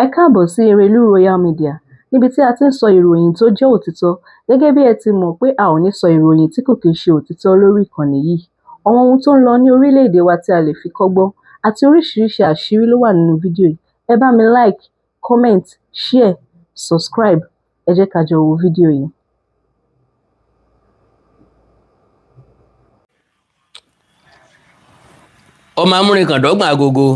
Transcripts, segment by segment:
Ẹ káàbọ̀ sí Erelú Royal Media, níbi tí a ti ń sọ ìròyìn tó jẹ́ òtítọ́. Gẹ́gẹ́ bí ẹ ti mọ̀ pé a ò ní sọ ìròyìn tí kò kìí ṣe òtítọ́ lórí ìkànnì yìí. Àwọn ohun tó ń lọ ní orílẹ̀-èdè wa tí a lè fi kọ́gbọ́n àti oríṣiríṣi àṣírí ló wà nínú fídíò yìí. Ẹ bá mi like, comment, share, subscribe. Ẹ jẹ́ ká jọ wo fídíò yìí. Ọmọ amúrinkàndọ́gbọ̀n agogo,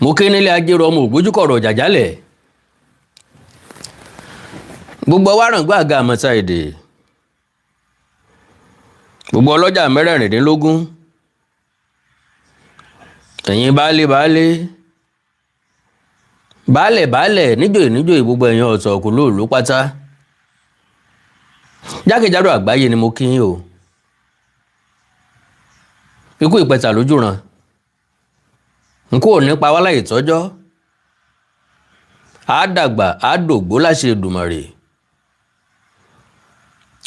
mo kí nílé ajérò, ọmọ ògbójúkọ̀rọ̀ jàjálẹ̀, gbogbo wárangó àga àmọ́ta èdè, gbogbo ọlọ́jà mẹ́rẹ̀ẹ̀rìndínlógún, ẹ̀yin baálé baálé, baálẹ̀ baálẹ̀, níjòyè níjòyè, gbogbo ẹ̀yin ọ̀tọ̀ kò lóòló pátá jákèjádò àgbáyé ni mo kí yín o. Ikú ìpẹta lójúran n kò ní pa wá láyè tọ́jọ́, á dàgbà á dògbó láṣẹ Èdùmàrè.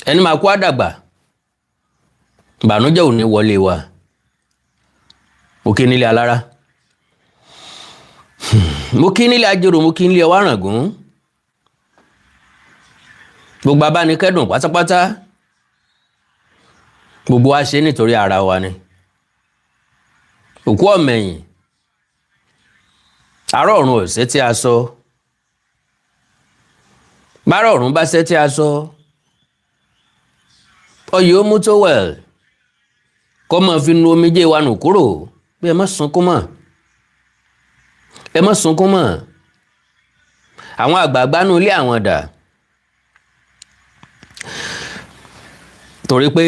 Ẹni máa kú á dàgbà, ìbànújẹ́ ò ní wọlé wa. Mo kí nílé alára, mo kí nílé ajérò, mo kí nílé ọwárangún, gbogbo abánikẹ́dùn pátápátá, gbogbo wa ṣe nítorí ara wa ni. Òkú ọ̀mẹ̀yìn àárọ̀ ọ̀run ọ̀sẹ̀ tí a sọ, bárọ̀ ọ̀run bá ṣẹ́ tí a sọ, ọyẹ ó mú tó wẹ̀l kọ́ máa fi nu omijé wa nù kúrò bí ẹ má sunkún mọ́, ẹ má sunkún mọ́. Àwọn àgbààgbà nù ilé àwọn dà, torí pé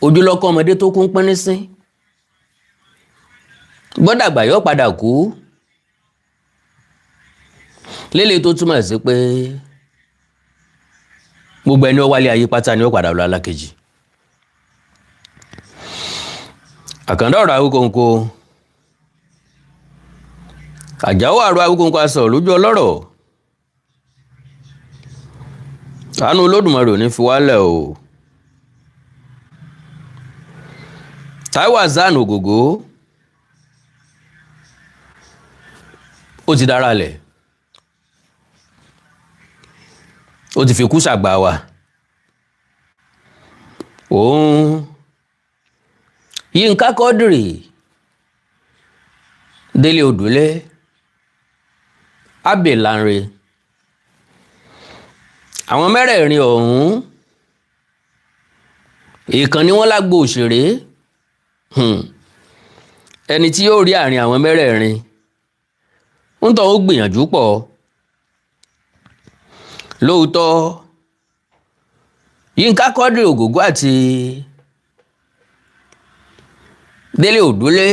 ojúlọ́kọ́ ọmọdé tó kún pínrín sí gbọ́dàgbà yóò padà kú, lélẹ̀ tó túmọ̀ sí pé gbogbo ẹni ó wálé ayé pátá ni ó padà lọ alákejì. Àkàndá ọ̀rọ̀ Awíkonko, Àjàó àrò Awíkonko aṣọ lójú ọlọ́rọ̀, àánú Olódùmarè ò ní fi wálẹ̀ o. Táíwò Hassan Ògògó ó ti dára lẹ̀, ó ti fi kú ṣàgbà wa. Òun Yínká Quadri, Délé Odùlé, Abbey Lanre, àwọn mẹ́rẹ̀ẹ̀rin ọ̀hún ìkànnì wọn lágbo òṣèré. Ẹni tí yóò rí àárín àwọn mẹ́rẹ̀ẹ̀rin ń tọ́ ó gbìyànjú pọ̀ lóòótọ́. Yínká Quadri, Ògògó àti Délé Òdúlé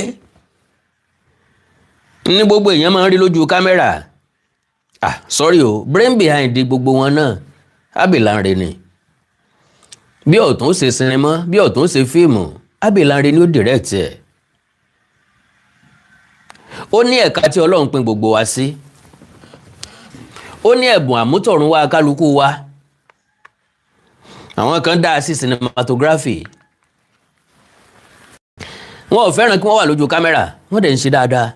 ní gbogbo èèyàn máa ń rí lójú kámẹ́rà. Ah, sorry o, brain behind gbogbo wọn náà Abbey Lanre ni. Bí ọ̀tún ṣe sinimá, bí ọ̀tún ṣe fíìmù, Abbey Lanre ni ó direct ẹ̀. Ó ní ẹ̀ka tí Ọlọ́run pín gbogbo wa sí, ó ní ẹ̀bùn àmútọ̀run wa kálukú wa. Àwọn kan dá sí cinematography, wọn ò fẹ́ràn kí wọ́n wà lójú kámẹ́rà, wọ́n dẹ̀ ń ṣe dáadáa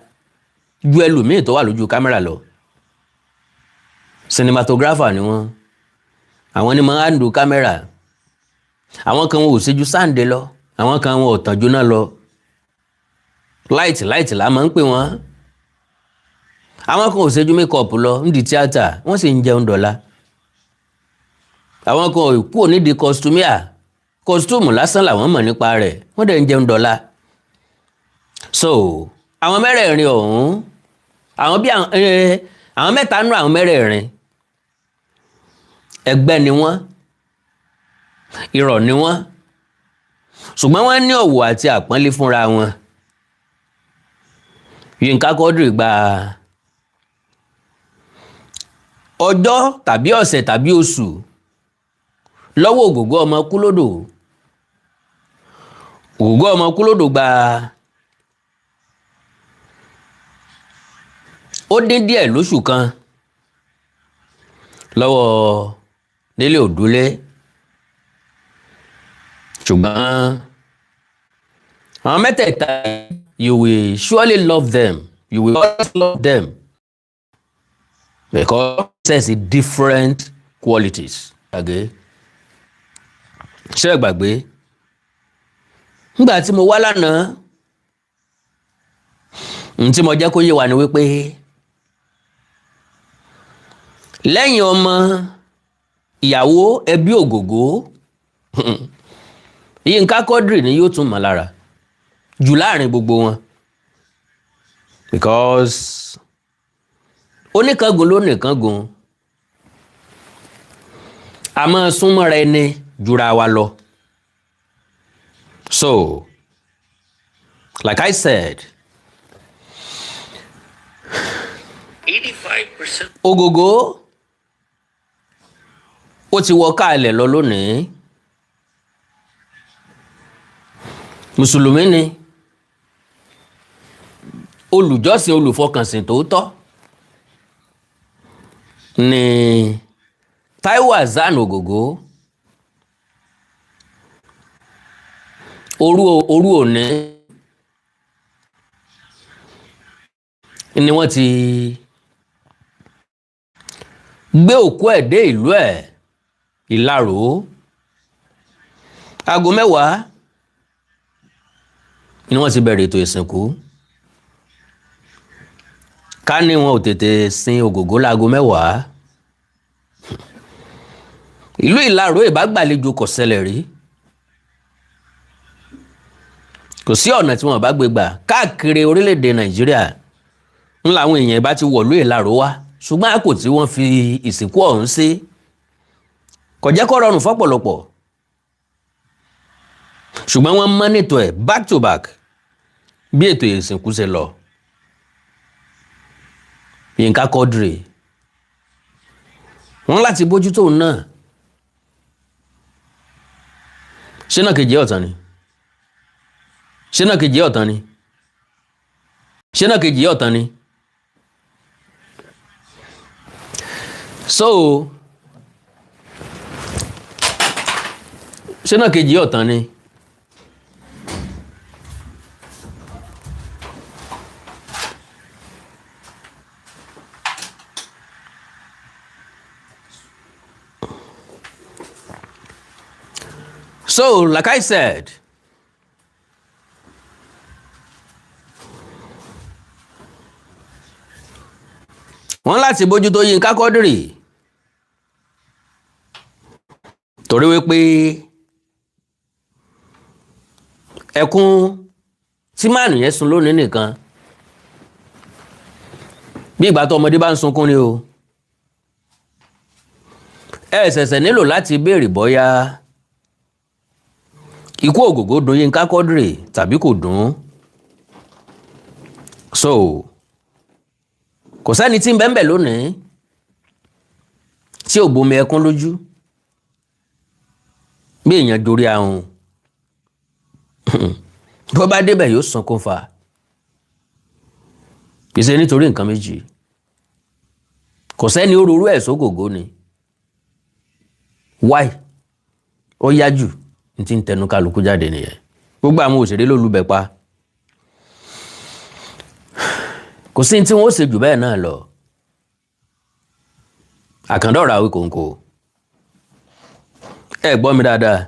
ju ẹlòmíì tó wà lójú kámẹ́rà lọ. Cinematographer ni wọ́n, àwọn ni máa ń do kámẹ́rà. Àwọn kan wọn ò ṣe ju sáǹdé lọ, àwọn kan wọn ò tàn jóná lọ, láìtì láìtì là máa ń pè wọ́n. Àwọn kan ò ṣe ju mékọ̀pù lọ nídìí tíátà, wọ́n sì ń jẹun dọ̀la. Àwọn kan ò kúrò nídìí kọ́sítúmíà, kọ́sítúmù lásán làwọn mọ̀ nípa rẹ̀, wọ́n dẹ̀ ń jẹun dọ̀la. So àwọn mẹ́rẹ̀ẹ̀rin ọ̀hún, àwọn bí àwọn mẹ́ta nú àwọn mẹ́rẹ̀ẹ̀rin, ẹgbẹ́ ni wọ́n, irọ́ ni wọ́n, ṣùgbọ́n wọ́n ní ọ̀wọ̀ àti àpọ́nlé fúnra wọn. Yínká Quadri gba ọjọ́ tàbí ọ̀sẹ̀ tàbí oṣù lọ́wọ́ Ògògó ọmọ Kúlódò. Ògògó ọmọ Kúlódò gba ó dín díẹ̀ lóṣù kan lọ́wọ́ Délé Òdúlé, ṣùgbọ́n Àwọn mẹ́tẹ̀ẹ̀ta, you will surely love them, you will always love them, because possess different qualities. Gbàgbé, ṣé ẹ gbàgbé nígbà tí mo wá lánàá, n tí mo jẹ́ kó yé wa ni wípé lẹ́yìn ọmọ, ìyàwó, ẹbí Ògògó, Yínká Quadri ni yóò tún mọ̀ lára jù láàrin gbogbo wọn, because oníkangun ló nìkangun, a máa súnmọ́ra ẹni jura wa lọ. So like I said, 85% Ògògó ó ti wọ káàlẹ̀ lọ lónìí. Mùsùlùmí ni, olùjọ́sìn, olùfọkànsìn tòótọ́ ni Táíwò Hassan Ògògó. Òru òní ni wọ́n ti gbé òkú ẹ̀ dé ìlú ẹ̀ Ìlaró. Aago 10 ni wọ́n ti bẹ̀rẹ̀ ètò ìsìnkú. Ká ní wọn ò tètè sin Ògògó láago 10, ìlú Ìlaró ìbá gbàlejò kò ṣẹlẹ̀ rí. Kò sí ọ̀nà tí wọn bá gbé gbà káàkiri orílẹ̀-èdè Nàìjíríà ń làwọn èèyàn bá ti wọ̀lú Ìlaró wá, ṣùgbọ́n àkò tí wọ́n fi ìsìnkú ọ̀hún sí kò jẹ́ kó rọrùn fọ́pọ̀lọpọ̀, ṣùgbọ́n wọ́n monitor ẹ̀ back to back bí ètò ìsìnkú ṣe lọ. Yínká Quadri, wọ́n láti bójútó òun náà. Ṣé náà kejì ọ̀tàn ni? Ṣé náà kejì ọ̀tàn ni? Ṣé náà kejì ọ̀tàn ni? So ṣé náà kejì ọ̀tàn ni? So, like I said, wọ́n láti bójútó Yínká Quadri torí wípé ẹkún tí máàlù yẹn sun lónìí nìkan, bí ìgbà tó ọmọdé bá ń sunkún ni o. Ẹ ṣẹ̀ṣẹ̀ nílò láti béèrè bóyá ikú Ògògó dùn Yínká Quadri tàbí kò dùn. So kò sẹ́ni tí ń bẹ́ẹ̀ bẹ́ẹ̀ lónìí tí ò bomi ẹkún lójú bí èèyàn dorí ahun, bó bá débẹ̀ yóò sunkún fa. Kì í ṣe nítorí nǹkan méjì, kò sẹ́ni ó rorú ẹ̀ sógògó ni. Why? Ó yá jù ní ti ń tẹnu kálukú jáde nìyẹn. Gbogbo àwọn òṣèré ló lubẹ̀ pa, kò sí tí wọ́n ó ṣe jù bẹ́ẹ̀ náà lọ. Àkàndọ̀rọ̀ àwí kòǹkò, ẹ gbọ́ mi dáadáa,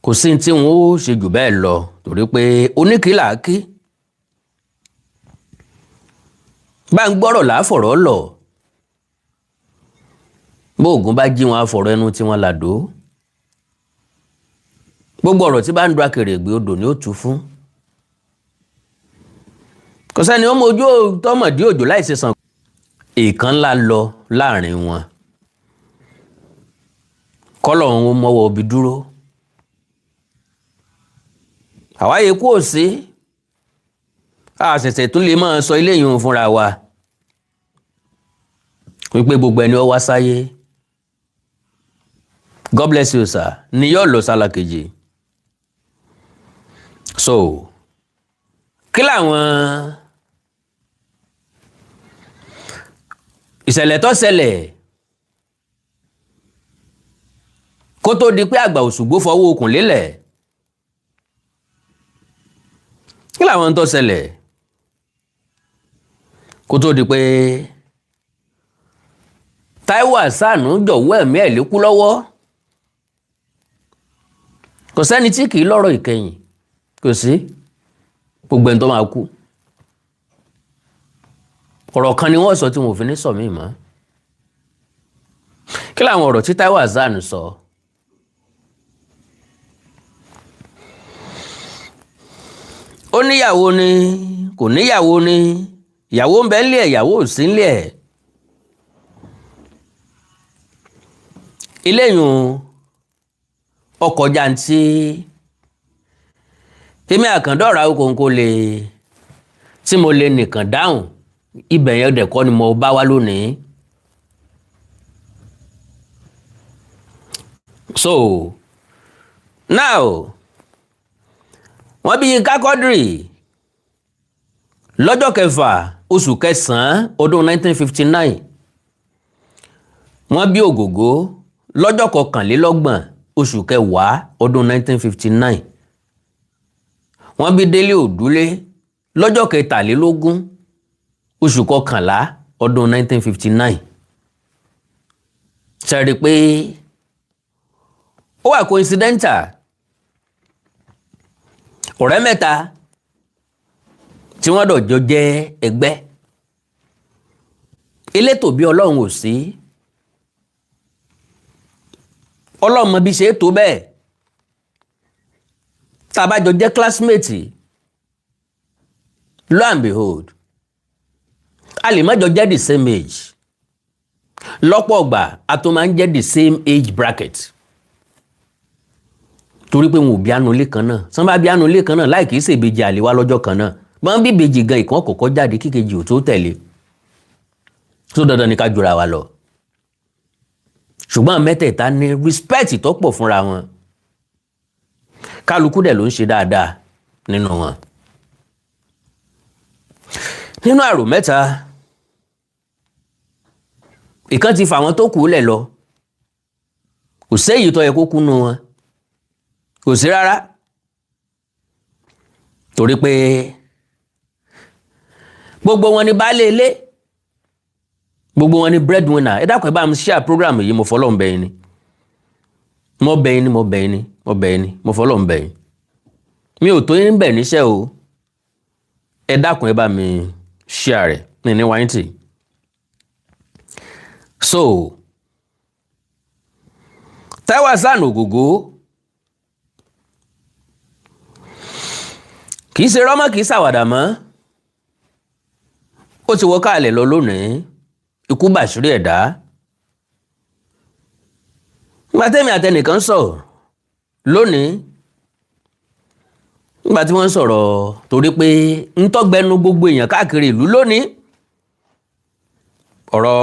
kò sí tí wọ́n ó ṣe jù bẹ́ẹ̀ lọ torí pé oníkìlà kí bá ń gbọ́rọ̀ láfọ̀rọ̀ lọ, bó Ògún bá jí wọn àfọ̀rọ̀ ẹnu tí wọ́n làdó. Gbogbo ọ̀rọ̀ tí bá ń du akèrègbè odò ni ó tu fún. Kò sẹ́ni ó mọ ojú tọmọdé òjò láì ṣe sàn. Èèkàn ńlá lọ láàrin wọn, kọ́lọ̀ ń mọ́wọ́ obì dúró. Àwáyé kú òsí, a ṣẹ̀ṣẹ̀ tún lè máa sọ eléyìí fúnra wa wípé gbogbo ẹni ó wá sáyé, God bless you sir, ni yóò lọ sálà kejì. So kí làwọn ìṣẹ̀lẹ̀ tó ṣẹlẹ̀ kó tó di pé àgbà Òṣùgbó fọwọ́ okùn lélẹ̀? Kí làwọn tó ṣẹlẹ̀ kó tó di pé Táíwò Hasan jọ̀wọ́ ẹ̀mí ẹ̀ lékú lọ́wọ́? Kò sẹ́ni tí kì í lọ́rọ̀ ìkẹyìn, kò sí. Gbogbo ẹni tó máa kú, ọ̀rọ̀ kan ni wọ́n sọ tí wọn ò fi ní sọ míì mọ́. Kí làwọn ọ̀rọ̀ tí Táíwò Hasan sọ? Ó níyàwó ni, kò níyàwó ni, ìyàwó ń bẹ nílé ẹ̀, ìyàwó ò sí nílé ẹ̀. Eléyìí ọkọ̀ jàǹtí tèmi àkàndọ̀rà okòǹkò lè tí mo lè nìkan dáhùn ibẹ̀ yẹn dẹ̀ kọ́ ni mo bá wá lónìí. So now wọ́n bí Yínká Quadri lọ́jọ́ kẹfà oṣù kẹsàn-án ọdún 1959. Wọ́n bí Ògògó lọ́jọ́ kọkànlélọ́gbọ̀n oṣù kẹwàá ọdún 1959. Wọ́n bí Délé Òdúlé lọ́jọ́ kẹtàlélógún oṣù kọkànlá ọdún 1959. Ṣe rí pé ó wà coincidental, ọ̀rẹ́ mẹ́ta tí wọ́n dọ̀jọ́ jẹ́ ẹgbẹ́ elétò bí Ọlọ́run ò sí, Ọlọ́run mọ bí ṣe é tó bẹ́ẹ̀. Tá a bá jọ jẹ́ classmate, lo and behold, a lè má jọ jẹ́ the same age. Lọ́pọ̀ ọgbà a tó máa ń jẹ́ the same age bracket, torí pé wọn ò bí àánú ilé kan náà. Tí wọ́n bá bí àánú ilé kan náà, láì kìí ṣèbejì àlè wá lọ́jọ́ kan náà, bọ́n bí ìbejì gan ìkan kọ̀kọ́ jáde kíkejì ò tó tẹ̀lé. Tó dandan ni ká jura wa lọ. Ṣùgbọ́n mẹ́tẹ̀ẹ̀ta ní respect tó pọ̀ fúnra wọn. Kálukú dẹ̀ ló ń ṣe dáadáa nínú wọn. Nínú àrò mẹ́ta, ìkan ti fà wọn tó kù lẹ̀ lọ. Kò séyìí tó yẹ kó kú nù wọn, kò sí rárá, torí pé gbogbo wọn ni baálé ilé, gbogbo wọn ni breadwinner. Ẹ dákun, ẹ bá mi share program yìí. Mo fọlọ́ ń bẹ̀ yín ni, mo bẹ̀ yín ni, mo bẹ̀ yín ni, mo bẹ̀ yín ni, mo fọlọ́ ń bẹ̀ yín. Mi ò tó yín bẹ̀ níṣẹ́ o. Ẹ dákun, ẹ bá mi share rẹ̀ ní ní wáyé tì. So Táíwò Hasan Ògògó kì í ṣe rọ́mọ́, kì í ṣàwàdà mọ́. Ó ti wọ káàlẹ̀ lọ lónìí. Ikú bàṣírí ẹ̀dá. Nígbà tẹ́mi àtẹnìkan sọ̀rọ̀ lónìí, nígbà tí wọ́n ń sọ̀rọ̀, torí pé ń tọ́gbẹ́nu gbogbo èèyàn káàkiri ìlú lónìí, ọ̀rọ̀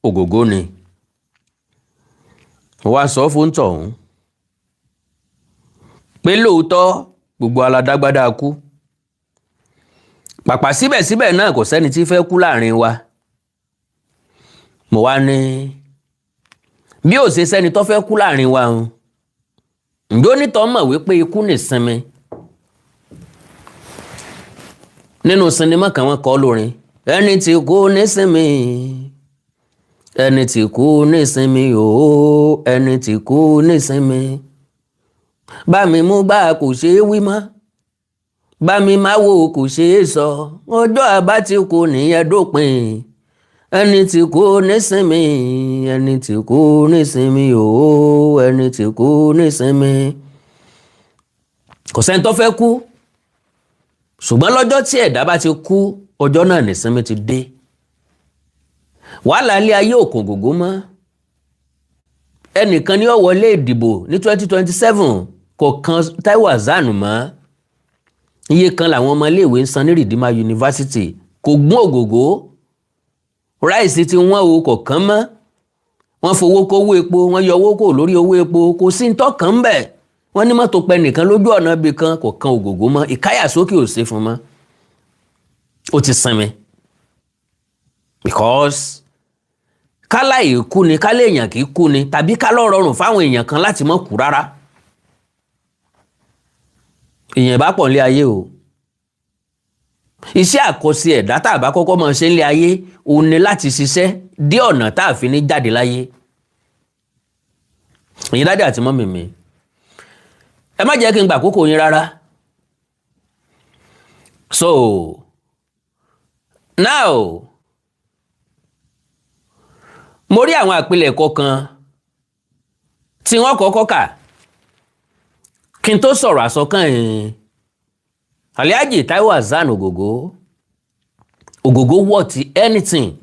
Ògògó ni. Mo wá sọ fún tọ̀hún pé lóòótọ́ gbogbo aládágbádá kú, pàpà síbẹ̀síbẹ̀ náà kò sẹ́ni tí fẹ́ kú láàrin wa. Mo wá ní bí ó ṣe sẹ́ni tó fẹ́ kú láàrin wa ń ǹjọ́ nítọ́ mọ̀ wípé ikú nìsinmi. Nínú sinimá kan wọ́n kọ lórin, ẹni tí kú nísinmi, ẹni tí kú nísinmi ooo, ẹni tí kú nísinmi, bá mi mú bá kò ṣeé wí mọ́, bá mi má wo kò ṣeé sọ, ọjọ́ àbá tí kú nìyẹn dópin, ẹni tí kú nísinmi, ẹni tí kú nísinmi ooo, ẹni tí kú nísinmi. Kò sẹ́ni tó fẹ́ kú, ṣùgbọ́n lọ́jọ́ tí ẹ̀dá bá ti kú, ọjọ́ náà nísinmi ti dé. Wàhálà ilé ayé òkun gògó mọ́. Ẹnìkan ní ó wọlé ìdìbò ní 2027, kò kan Táíwò Hasan mọ́. Iye kan làwọn ọmọ iléèwé ń san ní Redeemer University, kò gún Ògògó. Ráìsì tí wọ́n o kò kàn mọ́. Wọ́n fowó kówó epo, wọ́n yọ owó kò lórí owó epo, kò sí ń tọ́kàn ń bẹ̀. Wọ́n ní mọ́tò pẹ́ nìkan lójú ọ̀nà ibì kan, kò kan Ògògó mọ́. Ìkáyàsókè ò sí fún mọ́, ó ti sinmi. Because kálá ìkú ni, kálá èèyàn kì í kú ni, tàbí kálá rọrùn fáwọn èèyàn kan láti má kú rárá. Èèyàn bá pọ̀ nílé ayé o. Iṣẹ́ àkọsí ẹ̀dá tá a bá kọ́kọ́ máa ṣe nílé ayé òun ni láti ṣiṣẹ́ dé ọ̀nà tá a fi ní jáde láyé. Ẹ̀yin daddy àti mummy mi, ẹ má jẹ́ kí n gbà àkókò yín rárá. So now, mo rí àwọn àpilẹ̀kọ kan tí wọ́n kọ́kọ́ kà kí n tó sọ̀rọ̀ àsọkàn yìí. Alhaji Taiwo Hassan Ogogo, Ogogo worth anything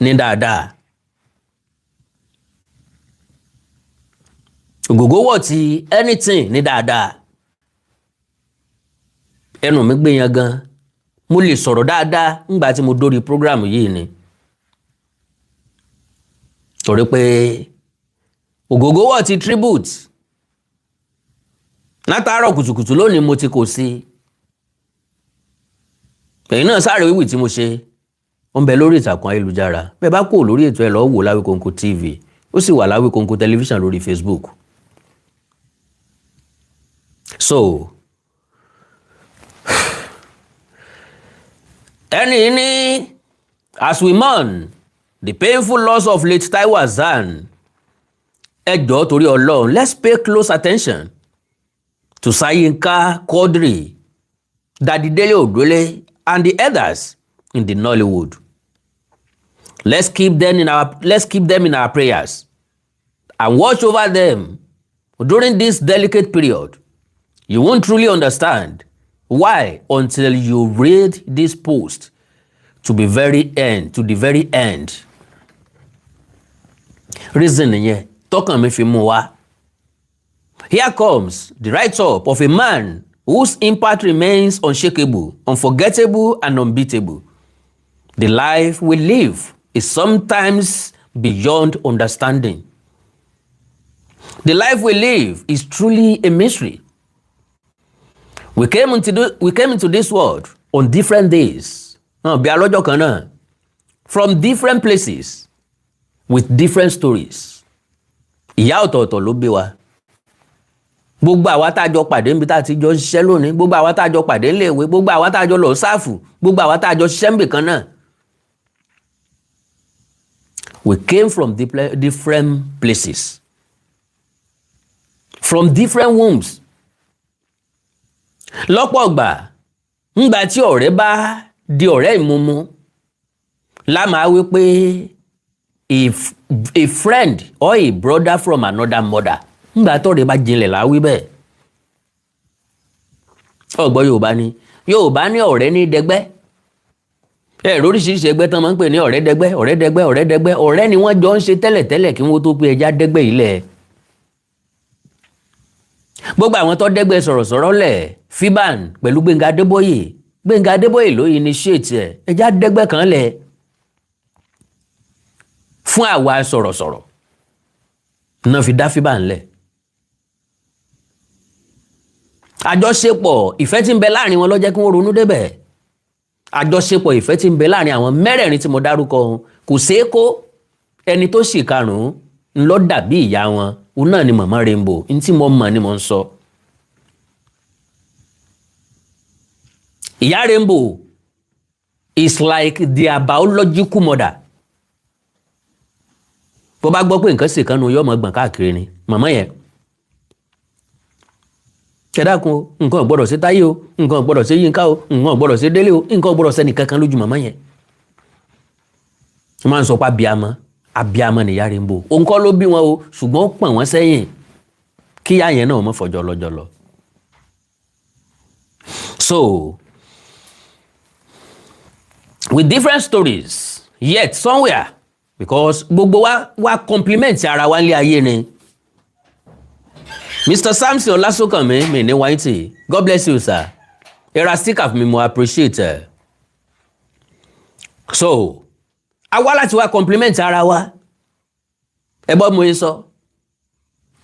ní dáadáa. Ogogo worth anything ní dáadáa. Ẹnu mi gbé yan gan, mo lè sọ̀rọ̀ dáadáa ńgbà tí mo dórí program yìí ni, torí pé Ògògó worth tribute. Látàárọ̀ kùtùkùtù lónìí mo ti kò sí. Ẹ̀yin náà sáré wíwì tí mo ṣe, ó ń bẹ lórí ìtàkùn ayélujára. Bẹ́ẹ̀ bá kúrò lórí ètò, ẹ̀ lọ́ọ́ wò Láwíkonko TV, ó sì wà Láwíkonko tẹlifíṣàn lórí Facebook. So ẹni ní, as we mourn the painful loss of late Taiwo Hassan, ẹ jọ̀ọ́, torí Ọlọ́run, let's pay close attention to Sayinka Quadri, Daddy Dele Odule and the others in the Nollywood. Let's keep them in our prayers and watch over them during this delicate period. You won't truly understand why until you read this post to the very end. Reason nìyẹn tọkàn mi fi mú wá. Here comes the write-up of a man whose impact remains unshakable, unforgettable and unbeatable. The life we live is sometimes beyond understanding. The life we live is truly a mystery. We came into this world on different days. Bí alọ́jọ́ kan náà, from different places with different stories. Ìyá ọ̀tọ̀ọ̀tọ̀ ló bí wa. Gbogbo àwa tá a jọ pàdé níbi tá a ti jọ ń ṣiṣẹ́ lónìí, gbogbo àwa tá a jọ pàdé níléèwé, gbogbo àwa tá a jọ lọ sáàfù, gbogbo àwa tá a jọ ṣiṣẹ́ níbì kan náà. We came from different places, from different wombs. Lọ́pọ̀ ọgbà, ńgbà tí ọ̀rẹ́ bá di ọ̀rẹ́ ìmumu la máa wí pé a friend or a brother from another mother. Ńgbà tọ́rẹ́ bá jinlẹ̀ la wí bẹ́ẹ̀. Ọ̀gbọ́n Yorùbá ni, Yorùbá ní ọ̀rẹ́ ní dẹgbẹ́. Ẹ lóríṣiríṣi ẹgbẹ́ tán máa ń pè ní ọ̀rẹ́ dẹgbẹ́, ọ̀rẹ́ dẹgbẹ́, ọ̀rẹ́ dẹgbẹ́. Ọ̀rẹ́ ni wọ́n jọ ń ṣe tẹ́lẹ̀tẹ́lẹ̀ kí wọ́n tó pé ẹja dẹ́gbẹ́ ilẹ̀. Gbogbo àwọn tó dẹ́gbẹ́ sọ̀rọ̀sọ̀rọ̀ lẹ̀, FIBAN pẹ̀lú Gbẹ́ngà Adébóyè, Gbẹ́ngà Adébóyè ló initiate ẹ̀, ẹja dẹ́gbẹ́ kan lẹ̀ fún àwa sọ̀rọ̀sọ̀rọ̀ náà, fi dá FIBAN lẹ̀. Àjọṣepọ̀ ìfẹ́ tí ń bẹ láàrin wọn ló jẹ́ kí wọ́n ronú débẹ̀. Àjọṣepọ̀ ìfẹ́ tí ń bẹ láàrin àwọn mẹ́rẹ̀ẹ̀rin tí mo dárúkọ kò ṣeé kó. Ẹni tó sì karùn-ún ńlọ dàbí ìyá wọn, òun náà ni Màmá Rainbow. Ní tí mo mọ̀ ni mo ń sọ. Ìyá Rainbow is like their biological mother. Bó bá gbọ́ pé nǹkan ṣe kan nu, yóò mọ̀ gbọ̀n káàkiri ni màmá yẹn. Ẹ dákun o, nǹkan ò gbọ́dọ̀ ṣe Táyé o, nǹkan ò gbọ́dọ̀ ṣe Yínká o, nǹkan ò gbọ́dọ̀ ṣe Délé o, nǹkan ò gbọ́dọ̀ ṣe ẹnìkankan lójú màmá yẹn. Wọ́n máa ń sọ pé abiyamọ, abiyamọ nìyá Rainbow. Òun kọ́ ló bí wọn o, ṣùgbọ́n ó pọ̀n wọ́n sẹ́yìn kíyà yẹn náà mọ̀ fọjọ́ lọ́jọ́ lọ. So with different stories, yet somewhere, because gbogbo wa wa compliment ara wa nílé ayé ni. Mr. Samson Ọlásùnkànmí mi ní wáìtì, God bless you, sir. Ẹ ra sticker fún mi, mo appreciate ẹ. So a wá láti wá compliment ara wa. Ẹ gbọ́ mo yẹ sọ,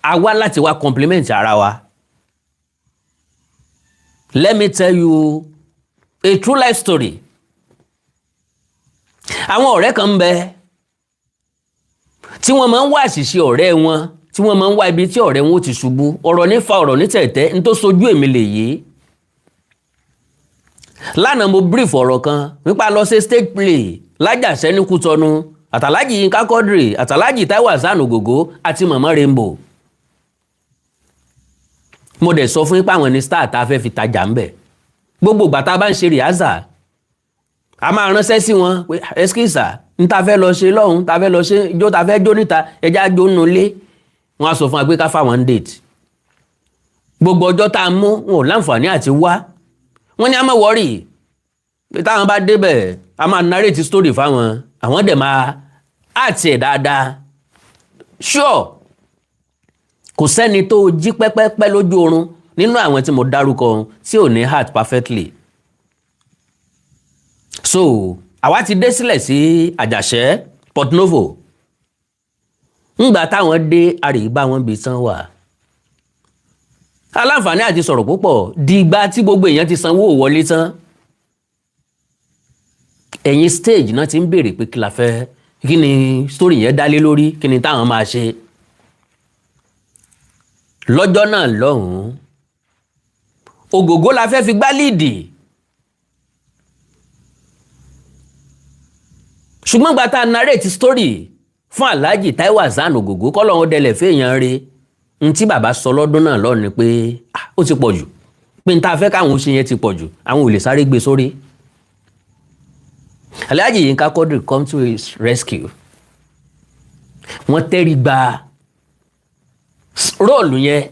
a wá láti wá compliment ara wa. Let me tell you a true life story. Àwọn ọ̀rẹ́ kan ń bẹ tí wọ́n máa ń wá àṣìṣe ọ̀rẹ́ wọn, tí wọ́n máa ń wá ibi tí ọ̀rẹ́ wọn ó ti ṣubú. Ọ̀rọ̀ ní fa ọ̀rọ̀ ní tẹ̀tẹ̀, n tó sojú èmi lè yé. Lánàá mo brief ọ̀rọ̀ kan nípa lọ sí stage play lájàṣẹ́ ní Kútọ́nù, àtàlájì Yínká Quadri, àtàlájì Táíwò Hasan Ògògó àti Màmá Rainbow. Mo dẹ̀ sọ fún yín pé àwọn ní star tá a fẹ́ fi tajà ń bẹ̀. Gbogbo ìgbà tá a bá ń ṣe rehearsal, a máa ránṣẹ́ sí wọn pé ẹ́skísà ń ta fẹ́ lọ ṣe lọ́hùn, ta fẹ́ lọ ṣe ijó, ta fẹ́ jó níta, ẹja jó nínú ilé. Wọn á sọ fún wa pé ká fáwọn date. Gbogbo ọjọ́ tá a mú, wọn ò láǹfààní àti wá. Wọ́n ní a máa worry pé táwọn bá débẹ̀, a máa narrate story fáwọn, àwọn dẹ̀ máa àti ẹ̀ dáadáa. Sure, kò sẹ́ni tó jí pẹ́pẹ́pẹ́ lójú oorun nínú àwọn tí mo dárúkọ tí ò ní act perfectly. So àwa ti dé sílẹ̀ sí Àjàṣẹ́, Port Novo. Ńgbà táwọn dé, àrègbà wọn bí tán wà, aláǹfààní àti sọ̀rọ̀ púpọ̀. Dìgbà tí gbogbo èèyàn ti sanwó wọlé tán, ẹ̀yìn stage náà ti ń béèrè pé kí la fẹ́, kí ni story yẹn dálé lórí, kí ni táwọn máa ṣe lọ́jọ́ náà lọ́hùn-ún. Ògògó la fẹ́ fi gbá lead, ṣùgbọ́n gba tá a narrate story fún Alhaji Taiwo Hasan Ògògó, kọ́lọ́hún dẹlẹ̀ fẹ́yàn re n tí bàbá sọ lọ́dún náà lọ́ọ̀ ni pé ó ti pọ̀ jù, pé n ta fẹ́ káwọn ṣe yẹn ti pọ̀ jù, àwọn ò lè sáré gbé sórí. Alhaji Yinka Quadri come to his rescue. Wọ́n tẹ́rí gba role yẹn.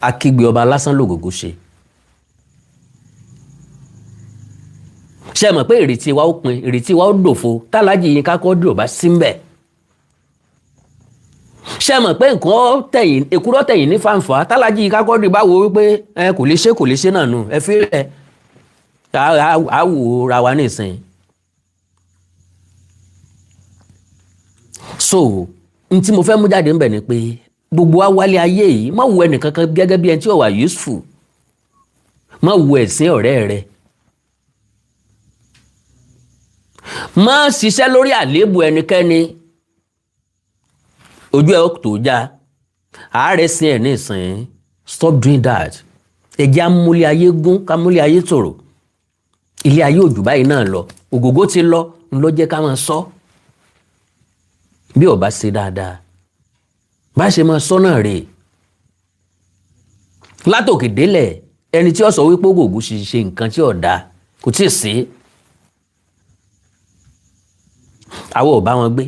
Akígbe ọba lásán lògògó ṣe. Ṣe mọ̀ pé ìrètí wa ó pin, ìrètí wa ó dòfo tálájì Yinka Quadri ò bá sí ń bẹ̀? Ṣe mọ̀ pé nǹkan tẹ̀yìn èkúrọ́ tẹ̀yìn ní fàǹfà tálájì Yinka Quadri bá wo wípé ẹ kò lè ṣe, kò lè ṣe náà nù, ẹ fi ẹ á wò ra wa nísìn. So n tí mo fẹ́ mú jáde ń bẹ̀ ni pé gbogbo wa wálé ayé yìí, má wo ẹnìkankan gẹ́gẹ́ bí ẹni tí ò wà useful, má wo ẹ̀sìn ọ̀rẹ́ rẹ, má ṣiṣẹ́ lórí àléébù ẹnikẹ́ni. Ojú ẹ tó já àárẹ̀ sí ẹ̀ nísìn. Stop doing that. Ẹ jẹ́ amúlé ayé gún, kámúlé ayé tòrò. Ilé ayé òjò báyìí náà lọ. Ògògó ti lọ ń lọ, jẹ́ ká máa sọ bí ó bá ṣe dáadáa, bá ṣe máa sọ náà rèé látòkè délẹ̀. Ẹni tí ó sọ wípé Ògògó ṣe nǹkan tí ò dáa kò tí ì sí. Àwọn ò bá wọn gbé,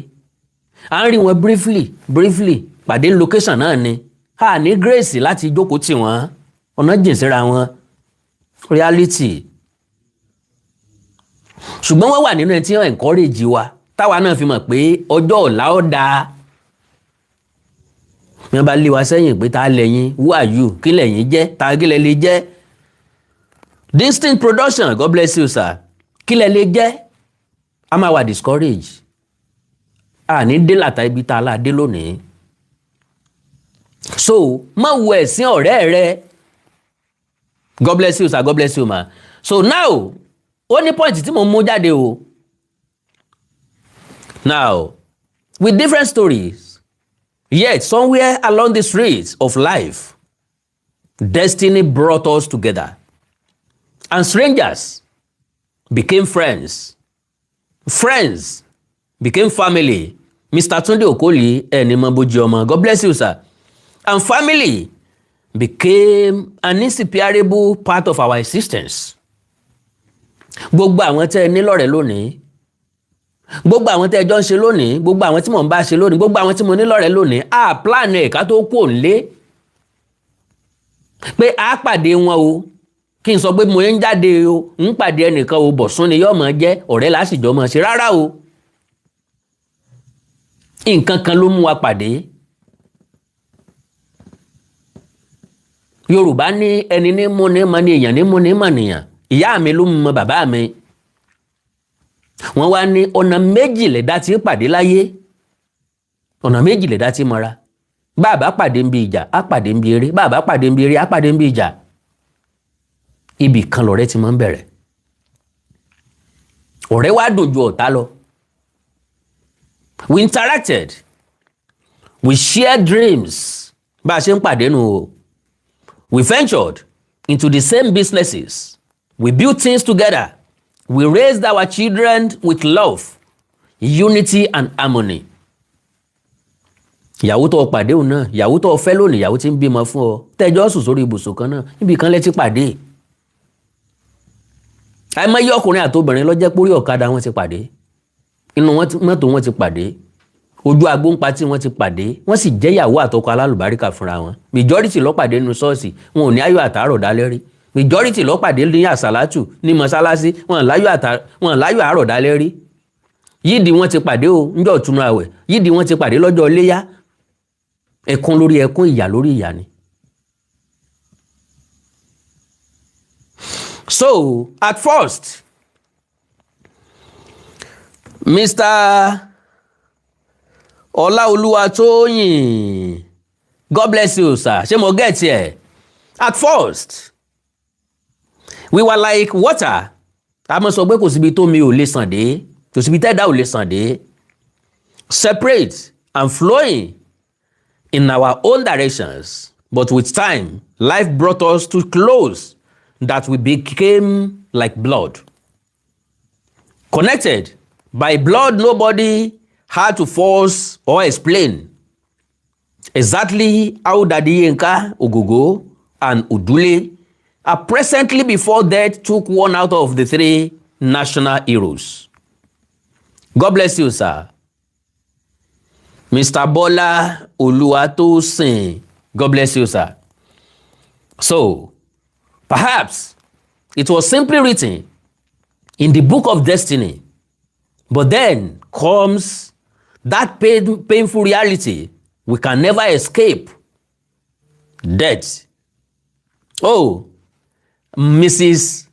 à ń rí wọn briefly briefly pàdé location náà ni a ní grace láti jókòó tì wọ́n, ọ̀nà jìn síra wọn, reality. Ṣùgbọ́n wọ́n wà nínú ẹni tí wọ́n encourage wa, táwa náà fi mọ̀ pé ọjọ́ ọ̀la ó dáa. Bí wọ́n bá lé wa sẹ́yìn pé ta lẹ́yìn, who are you, kí lẹ́yìn jẹ́, ta kí lẹ lè jẹ́? Distinct Production, God bless you sir. Kí lẹ lè jẹ́? A máa wà discourage, a ní dé làtà ibi tá a lá dé lónìí. So má wo ẹ̀sìn ọ̀rẹ́ rẹ. God bless you sir, God bless you ma. So now ó ní point tí mo mú jáde o. Now, with different stories, yet somewhere along the streets of life, destiny brought us together, and strangers became friends, friends became family. Mr. Tunde Okoli Enimoboji Omo, God bless you sir. And family became an inseparable part of our existence. Gbogbo àwọn tẹ́ ẹ ní lọ́rẹ̀ẹ́ lónìí, gbogbo àwọn tẹ́ ẹ jọ ń ṣe lónìí, gbogbo àwọn tí mò ń bá ṣe lónìí, gbogbo àwọn tí mo ní lọ́rẹ̀ẹ́ lónìí, a plan ẹ̀ ká tó kú òǹlé pé a pàdé wọn o. Kí n sọ pé mo ń jáde o, ń pàdé ẹnìkan o, Bọ̀sún ni yóò máa jẹ́ ọ̀rẹ́ lásìjọ́ máa ṣe, rárá o. Nǹkan kan ló mú wa pàdé. Yorùbá ní ẹni ní mú ní mọ ní èèyàn ní mú ní mọ̀ nìyàn. Ìyá mi ló mọ bàbá mi. Wọ́n wá ní ọ̀nà méjì lẹ̀dá tí pàdé láyé, ọ̀nà méjì lẹ̀dá tí mọ́ra. Bàbá pàdé ń bi ìjà, á pàdé ń bi eré. Bàbá pàdé ń bi eré, á pàdé ń bi ìjà. Ibì kan lọ̀rẹ́ ti máa ń bẹ̀rẹ̀. Ọ̀rẹ́ wá dùn ju ọ̀tá lọ. We interacted, we shared dreams. Bá a ṣe ń pàdé nù o. We ventured into the same businesses, We built things together. We raised our children with love, unity and harmony. Ìyàwó tó o pàdé òun náà, ìyàwó tó o fẹ́ lónìí, ìyàwó tí ń bímọ fún ọ, tẹ́jọ́ sùn sórí ibùsùn kan náà, níbi kan lẹ ti pàdé. Àìmọye ọkùnrin àtobìnrin ló jẹ́ pórí ọ̀kadà wọn ti pàdé, inú mọ́tò wọn ti pàdé, ojú agbóńpa tí wọ́n ti pàdé, wọ́n sì jẹ́ ìyàwó àtọkọ alálùbáríkà fúnra wọn. Majority ló pàdé nínú ṣọ́ọ̀ṣì, wọn ò ní ayọ̀ àtàárọ̀ dálẹ́ rí. Majority ló pàdé ní àsàlátù ní mọ́sálásí, wọn láyọ̀ àárọ̀ dálẹ́ rí. Yídì wọn ti pàdé o níjọ́ ìtúnu àwẹ̀, yídì wọn ti pàdé lọ́jọ́ iléyá. Ẹkún lórí ẹkún, ìyà lórí ìyà ni. So at first, Mr. Ọláolúwatóyìn, God bless you, sir. Ṣé mo get here? At first, we were like water. A máa sọ pé kò síbi tó mi ò lè sàn dé, kò síbi tẹ́dá ò lè sàn dé. Separate and flowing in our own directions, but with time, life brought us too close that we became like blood. Connected by blood nobody had to force or explain. Exactly how Daddy Yinka, Ogogo, and Odule are presently before death took one out of the three national heroes. God bless you, sir. Mr. Bola Oluwatosin, God bless you, sir. So, perhaps it was simply written in the book of destiny, but then comes that painful reality we can never escape: death. Oh, Mrs.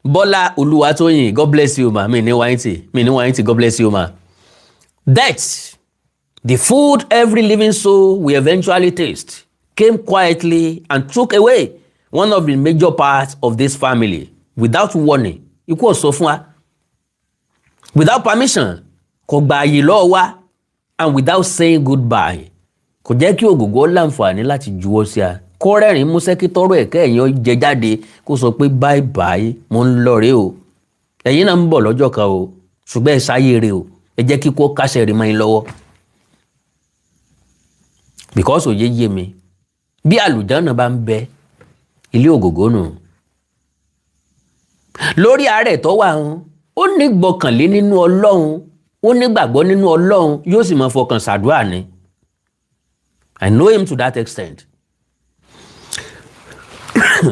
Bola Oluwatoyin, God bless you, ma. Mi ní wáyìntì, God bless you, ma. Death, the food every living soul will eventually taste, came quietly and took away one of the major parts of this family without warning. Ikú ò sọ fún wa. Without permission, kò gba àyè lọ́wọ́ wa, and without saying goodbye. Kò jẹ́ kí Ògògó láǹfààní láti juwọ́ sí a. Kó rẹ́rìn-ín músẹ́ kí tọ́rọ̀ ẹ̀kẹ́ ẹ̀yìn jẹ jáde, kó sọ pé bye bye, mo ń lọ rèé o. Ẹ̀yin náà ń bọ̀ lọ́jọ́ kan o, ṣùgbọ́n ẹ sáyé rè o, ẹ jẹ́ kíkó kásẹ̀ rí mọ́ yín lọ́wọ́. Because òye yé mi, bí àlùjáná bá ń bẹ, ilé Ògògó nù. Lórí àárẹ̀ tó wà ń, ó ní gbọ́kànlé nínú Ọlọ́run, ó ní gbàgbọ́ nínú Ọlọ́run, yóò sì máa fọkàn ṣàdúrà ni. I know him to that extent.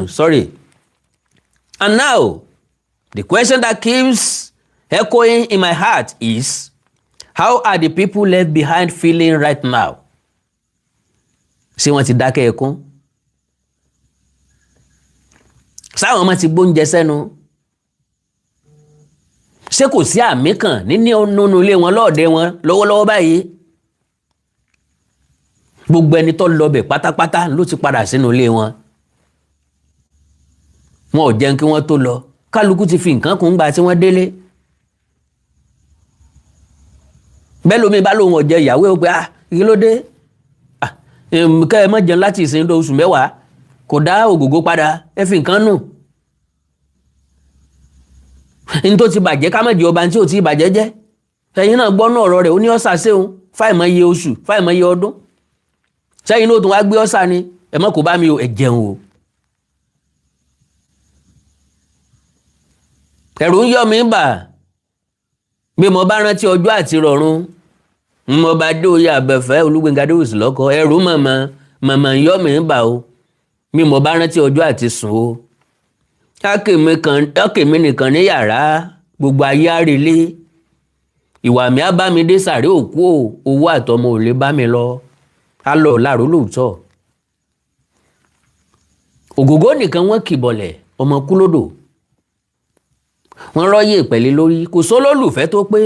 Sorry. And now, the question that keeps echoing in my heart is, how are the people left behind feeling right now? Ṣé wọ́n ti dákẹ́ ẹkún? Sáwọn ọmọ ti gbóúnjẹ sẹ́nu? Ṣé kò sí àmì kan nínú ilé wọn lọ́ọ̀dẹ wọn lọ́wọ́lọ́wọ́ báyìí? Gbogbo ẹni tó lọ bẹ̀ pátápátá ló ti padà sínú ilé wọn. Wọn ò jẹun kí wọ́n tó lọ. Kálukú ti fi nǹkan kún gbà tí wọ́n délé. Bẹ́ẹ̀ lómi bá lóun ọ̀jẹ̀ ìyàwó ẹ̀ pé ah kí ló dé? Kẹ́ ẹ má jẹun láti ìsìn oṣù mẹ́wàá, kò dá Ògògó padà, ẹ fi nǹkan nù. N tó ti bàjẹ́ ká má jẹ ọba tí ò ti bàjẹ́ jẹ́. Ẹ̀yin náà gbọ́ náà ọ̀rọ̀ rẹ̀, ó ní ọ̀sà séun fáìmọye oṣù, fáìmọye ọdún. Sẹ́yìn náà tún wá gbé ọ̀sà ni, ẹ má kó bá mi o, ẹ jẹun o. Ẹ̀rù ń yọ mí bà bí mo bá rántí ọjọ́ àti rọ̀run. Mo bá dé oyè àbẹ̀fẹ́ Olúgbénga Adéwùsì lọ́kọ, ẹ̀rù màmá màmá ń yọ mí bà o bí mo bá rántí ọjọ́ àti sùn o. Ákèmí nìkan ní yàrá, gbogbo ayé àrèlé. Ìwà mi á bá mi dé sàré òkú o, owó àtọmọ ò lè bá mi lọ. Á lọ láàrú lóòótọ́. Ògògó nìkan wọ́n kìbọ̀lẹ̀, ọmọ kú lódò. Wọ́n rọ́yè pẹ̀lẹ́ lórí, kò sólólùfẹ́ tó pé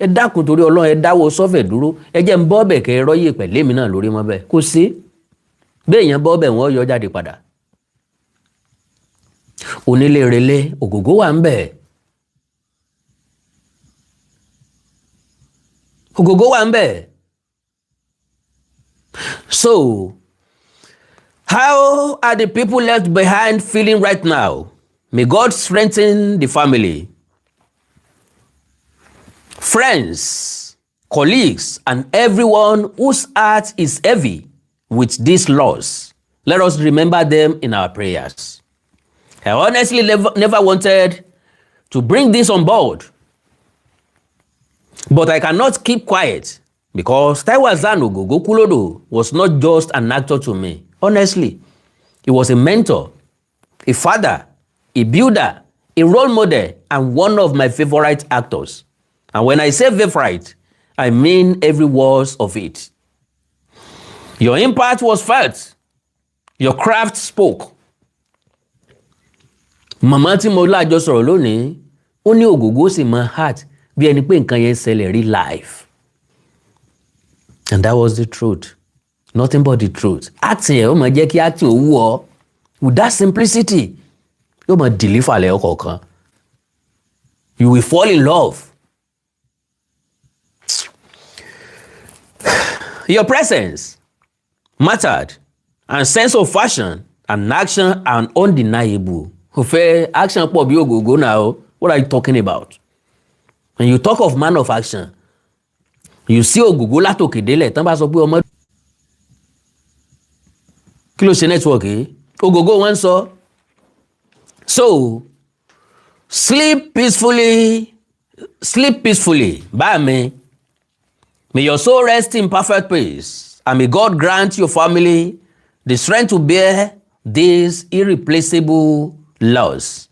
ẹ dákun torí Ọlọ́run, ẹ dáwọ́ sọ́fẹ̀ dúró, ẹ jẹ́ ń bọ́ bẹ̀ kẹ́ ẹ rọ́yè pẹ̀lẹ́ mi náà lórí mọ́ bẹ́ẹ̀. Kò sí. Bí èèyàn bọ́ bẹ̀ wọ́n yọ jáde padà. Onílé relé, Ògògó wà ń bẹ̀. Ògògó wà ń bẹ̀. So, how are the people left behind feeling right now? May God strengthen the family, friends, colleagues, and everyone whose heart is heavy with this loss. Let us remember them in our prayers. I honestly never wanted to bring this on board, but I cannot keep quiet because Taiwo Hassan Ogogo Kulodo was not just an actor to me. Honestly, he was a mentor, a father, a builder, a role model, and one of my favorite actors. And when I say favorite, I mean every word of it. Your impact was felt. Your craft spoke. Màmá tí mo lájọ sọ̀rọ̀ lónìí, ó ní Ògògó sì mọ act bí ẹni pé nǹkan yẹn ṣẹlẹ̀ real life. And that was the truth. Nothing but the truth. Acting ẹ̀ ó máa jẹ́ kí acting ó wú ọ. With that simplicity, yóò máa deliver lẹ́ọ̀kọ̀ọ̀kan. You will fall in love. Your presence mattered, and sense of fashion and action are undeniable. Kò fẹ́ action pọ̀ bí Ògògó náà o. What are you talking about? When you talk of man of action, you see Ògògó látòkè délẹ̀ tán bá sọ pé ọmọ kí ló ṣe network yìí? Ògògó wọn ń sọ. So sleep peacefully, sleep peacefully, bá mi. May your soul rest in perfect peace, and may God grant your family the strength to bear this irreplaceable loss.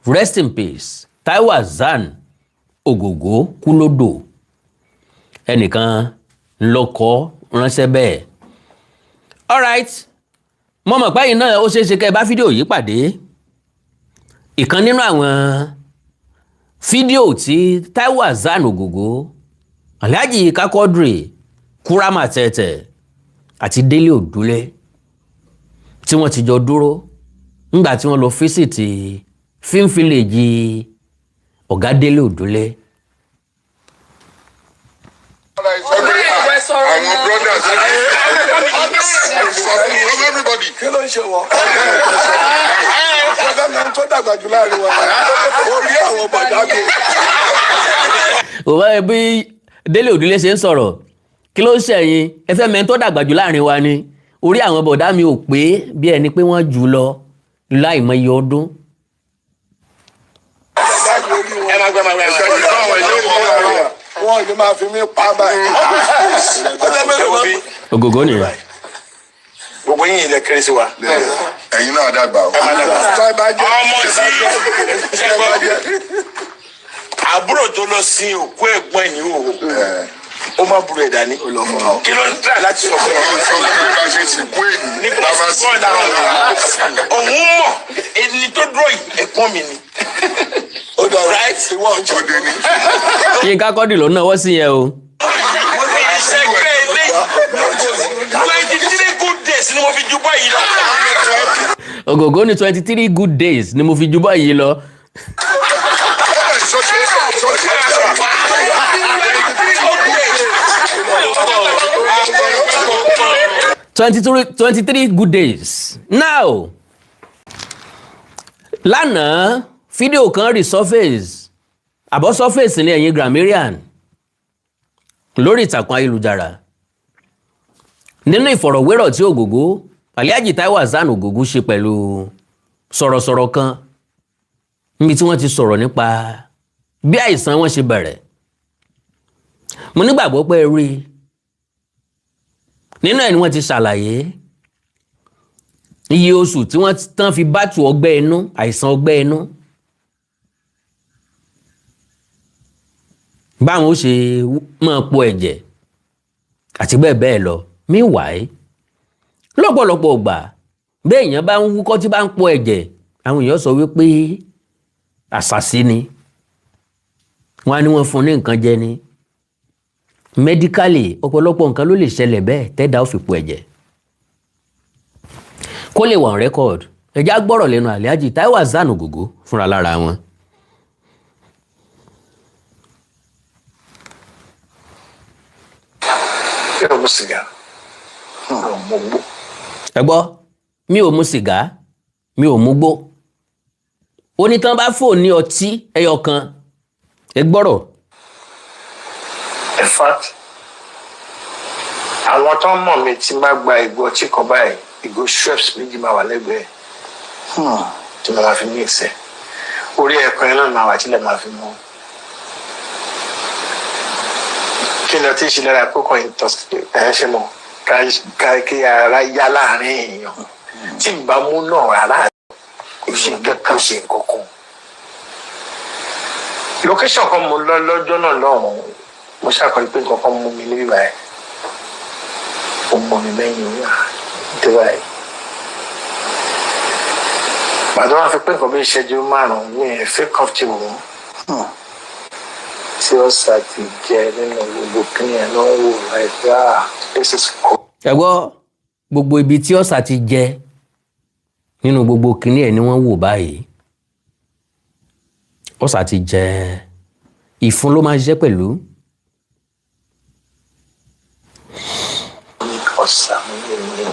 Rest in peace. Taiwo Hassan Ogogo Kulodo. Ẹnìkan ńlọkọ ránṣẹ́ bẹ́ẹ̀. Alright, mo mọ̀ pé ẹ̀yin náà ó ṣeé ṣe kẹ́ ẹ bá fídíò yìí pàdé. Ìkan nínú àwọn fídíò tí Taiwo Hassan Ogogo, Alhaji Yinka Quadri, Kurama Tẹ̀tẹ̀ àti Délé Òdúlé tí wọ́n ti jọ dúró ńgbà tí wọ́n lọ visit film village ọ̀gá Délé Òdúlé. Àwọn brothers of everybody. Kí ló ń ṣe wọ́n? Ṣé mi tó dàgbà jù láàrin wa? Orí àwọn bàdá mi. Òwò bí Délé Òdúlé ṣe ń sọ̀rọ̀, kí ló ń ṣẹ̀yìn? Ẹ fẹ́ mẹ́ni tó dàgbà jù láàrin wa ni? Orí àwọn bọ̀dá mi ò pé bí ẹni pé wọ́n jù lọ láìmọye ọdún. Wọ́n ní máa fi mí pa báyìí. Ògògó nìyẹn. Gbogbo yín ilẹ̀ kéré sí wa. Ẹ̀yin náà dàgbà o. Ọmọ tí àbúrò tó lọ sin òkú ẹ̀gbọ́n ẹ̀ ní òhò, ó má burú ẹ̀ dání. Kí ló ń tà láti sọ fún ọ? Bá ṣe sìnkú èyí. Nípa sìnkú ọ̀la òun mọ̀ ẹni tó dúró yìí ẹ̀gbọ́n mi ni. Ó dọ̀rọ̀ ìwọ ọjọ́. Òde ni. Yínká Quadri ló náwó sí yẹn o. Ìṣègbè ilé 23 good days ni mo fi ju báyìí lọ. Ògògó ní 23 good days ni mo fi ju báyìí lọ. 23 good days. Now, lánàá fídíò kan resurface, àbọ̀ surface ní ẹ̀yìn grammarian lórí ìtàkùn ayélujára. Nínú ìfọ̀rọ̀wérọ̀ tí Ògògó Alhaji Taiwo Hassan Ògògó ṣe pẹ̀lú sọ̀rọ̀sọ̀rọ̀ kan níbi tí wọ́n ti sọ̀rọ̀ nípa bí àìsàn wọn ṣe bẹ̀rẹ̀. Mo nígbàgbọ́ pé ẹ rí i. Nínú ẹ̀ ni wọ́n ti ṣàlàyé iye oṣù tí wọ́n tán fi bátù ọgbẹ́ inú, àìsàn ọgbẹ́ inú, báwọn ó ṣe máa po ẹ̀jẹ̀ àti bẹ́ẹ̀ bẹ́ẹ̀ lọ. Meanwhile, lọ́pọ̀lọpọ̀ ọgbà bí èèyàn bá ń wúkọ́ tí bá ń po ẹ̀jẹ̀, àwọn èèyàn sọ wípé àṣàsí ni, wọ́n á ní wọ́n fún ní nǹkan jẹ ni. Medically, ọ̀pọ̀lọpọ̀ nǹkan ló lè ṣẹlẹ̀ bẹ́ẹ̀ tẹ́dá ó fi po ẹ̀jẹ̀. Kó lè wà on record, ẹ̀já gbọ́rọ̀ lẹ́nu Alhaji Taiwo Hassan Ogogo fúnra lára wọn. Mi ò mu sìgá, mi ò mu gbó. Ẹ gbọ́, mi ò mu sìgá, mi ò mu gbó. Ó ní tán bá fò ní ọtí ẹyọ kan, ẹ gbọ́rọ̀. In fact, àwọn tó ń mọ̀ mi, tí n bá gba ìgò ọtí kan báyìí, ìgò Schweppes méjì máa wà lẹ́gbẹ̀ẹ́ tí mo máa fi mix ẹ̀. Orí ẹ̀kan yẹn náà máa wà tílẹ̀ máa fi mú. Kí ni ọtí ṣe lára? Kókò ẹ̀ ṣe mọ̀ ká kí ara yá láàrin èèyàn tí n bá mú náà rárá, kò ṣe nǹkan kan, ṣe nǹkan kan. Location kan mo lọ lọ́jọ́ náà lọ́hùn-ún, mo ṣàkọsí pé nǹkan kan mú mi níbí báyìí, ó mọ mi lẹ́yìn orí àti báyìí. Pàtó wọn fi pé nǹkan bí ìṣẹ́jú 5, mi ò feel comfortable mọ́. Tí ọ̀sà ti jẹ nínú gbogbo kíni ẹ̀ ló ń wò like, ah, this is cool. Ẹ gbọ́, gbogbo ibi tí ọ̀sà ti jẹ nínú gbogbo kinní ẹ̀ ni wọ́n wò báyìí. Ọ̀sà ti jẹ ìfun ló máa ń ṣiṣẹ́ pẹ̀lú. Ọ̀sà mi ní mi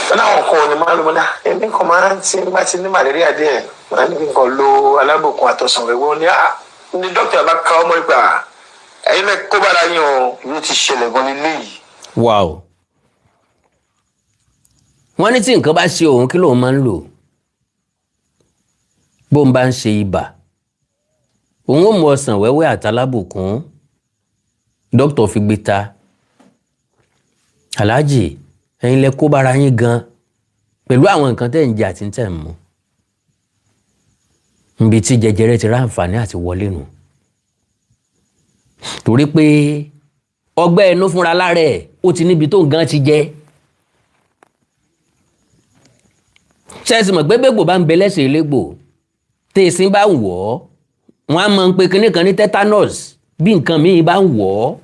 wọn náà kọ́ ni máa ń lò mọ́. Èmi kan máa ń tí bá ti ní malaria díẹ̀, máa ní kí n kàn lo alábòkun àtọ̀sán wẹ̀wẹ̀. Ní à ní dókítà bá ka ọmọ ìgbà, ẹ̀yin lẹ kó bára yín o. Ibi tí ṣẹlẹ̀ gan ni léyìí. Wow. Wọ́n ní tí nǹkan bá ṣe òun, kí lòun máa ń lò? Bóun bá ń ṣe ibà, òun ó mu ọsàn wẹ́wẹ́ àtàlábùkún. Dókítà fi gbé ta, aláàjì, ẹ̀yin lẹ kó bára yín gan pẹ̀lú àwọn nǹkan tẹ́ ń jẹ àti tẹ́ ń mu. Níbi tí jẹjẹrẹ ti ráǹfààní àti wọlé nù, torí pé ọgbẹ́ inú fúnra lára ẹ̀, ó ti níbi tó nǹkan ti jẹ́. Ṣẹ́ẹ̀sì mọ̀ pé gbégbò bá ń bẹ lẹ́sẹ̀ elégbò, tèèsìn bá ń wọ̀ ọ́, wọ́n á mọ̀ ń pe kinní kan ní tetanus. Bí nǹkan míì bá ń wọ̀ ọ́,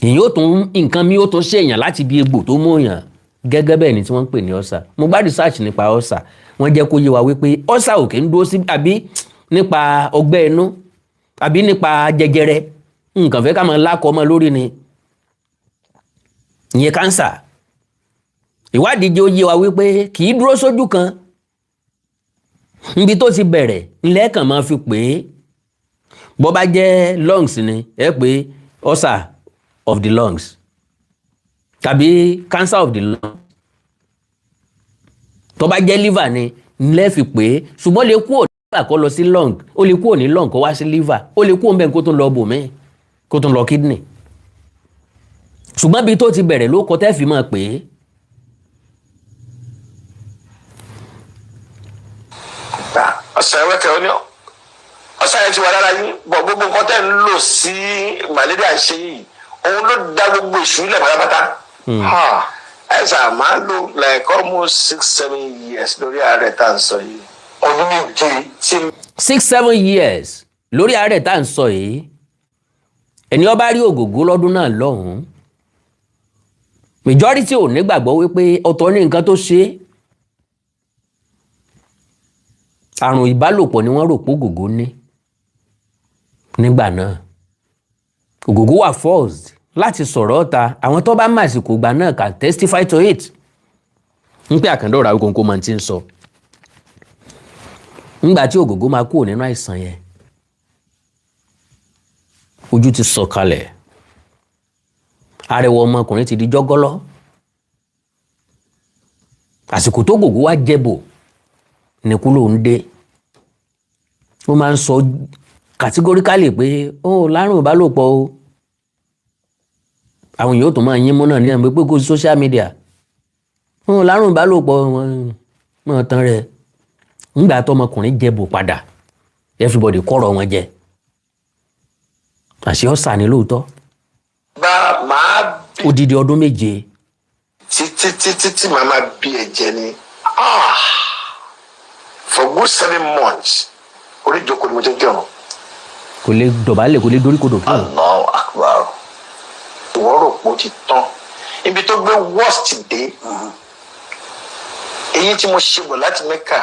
èyí ó tún nǹkan míì ó tún ṣèyàn láti bí egbò tó mú yàn. Gẹ́gẹ́ bẹ́ẹ̀ ni tí wọ́n ń pè ní ọ̀sà. Mo gbá research nípa ọ̀sà, wọ́n jẹ́ kó yé wa wípé ọ̀sà ò kì í dúró sí àbí nípa ọgbẹ́ inú àbí nípa jẹjẹrẹ. Nǹkan fẹ́ ká máa lákọ̀ ọmọ lórí ni ìyẹn kánsà. Ìwádìí jẹ́ ó yé wa wípé kì í dúró sójú kan. Níbi tó ti bẹ̀rẹ̀ ńlẹ́kàn máa fi pè é. Bó bá jẹ́ lungs ni, ẹ pé ulcer of the lungs tàbí cancer of the lungs. Tó bá jẹ́ liver ni, ńlẹ́ fi pè é. Ṣùgbọ́n lè kúrò liver kó lọ sí lung, ó lè kúrò ní lung kó wá sí liver, ó lè kúrò ńbẹ̀ kó tún lọ bòmíì, kó tún lọ kidney. Ṣùgbọ́n bí tó ti bẹ̀rẹ̀ ló kọ tẹ́ fi máa pè é. Ọ̀sán ẹ̀wẹ̀kẹ̀ ó ní ọ̀sán yẹn ti wà lára yín bọ̀. Gbogbo nǹkan tẹ́ ń lò sí malaria ń ṣe yìí, òun ló da gbogbo èṣù lẹ̀ pátápátá. Ẹ sà máa lò like almost 6-7 years lórí ààrẹ tá à ń sọ yìí, Ọdún 7. Tí 6-7 years lórí àárẹ̀ tá à ń sọ yìí. Ẹni ó bá rí Ògògó lọ́dún náà lọ́hùn-ún, majority ò nígbàgbọ́ wípé ọ̀tọ̀ ní nǹkan tó ṣe é. Àrùn ìbálòpọ̀ ni wọ́n rò pé Ògògó ní nígbà náà. Ògògó wà forced láti sọ̀rọ̀ ọ̀ta. Àwọn tó bá màsìkò ìgbà náà can testify to it ń pé Àkàndá ọ̀rọ̀ Awíkonko máa ti ń sọ nígbà tí Ògògó máa kúrò nínú àìsàn yẹn. Ojú ti sọ̀kalẹ̀, arẹwà ọmọkùnrin ti di jọ́gọ́lọ́. Àsìkò tó Ògògó wá jẹ́bò nìkú ló ń dé. Ó máa ń sọ categorically pé ó lárùn ìbálòpọ̀ o. Àwọn yóò tún máa yín mú náà ní àmì pé kó social media, ó lárùn ìbálòpọ̀ wọn tán rẹ̀. Nígbà tó ọmọkùnrin jẹ́bò padà, everybody kọ̀rọ̀ wọn jẹ, àṣé ọ̀sà ni lóòótọ́. Bá máa bí Odidi ọdún 7. Títí títí tí màá máa bí ẹ̀jẹ̀ ni. For good 7 months, orí ìjókòó ni mo ti ń kírun. Kò lè dọ̀bálẹ̀, kò lè doríkodò kí òun. Allahu Akbar. Ìwọ rò pé ó ti tán, ibi tó gbé worst dé, eyín tí mo ṣe bọ̀ láti Mẹ́kà,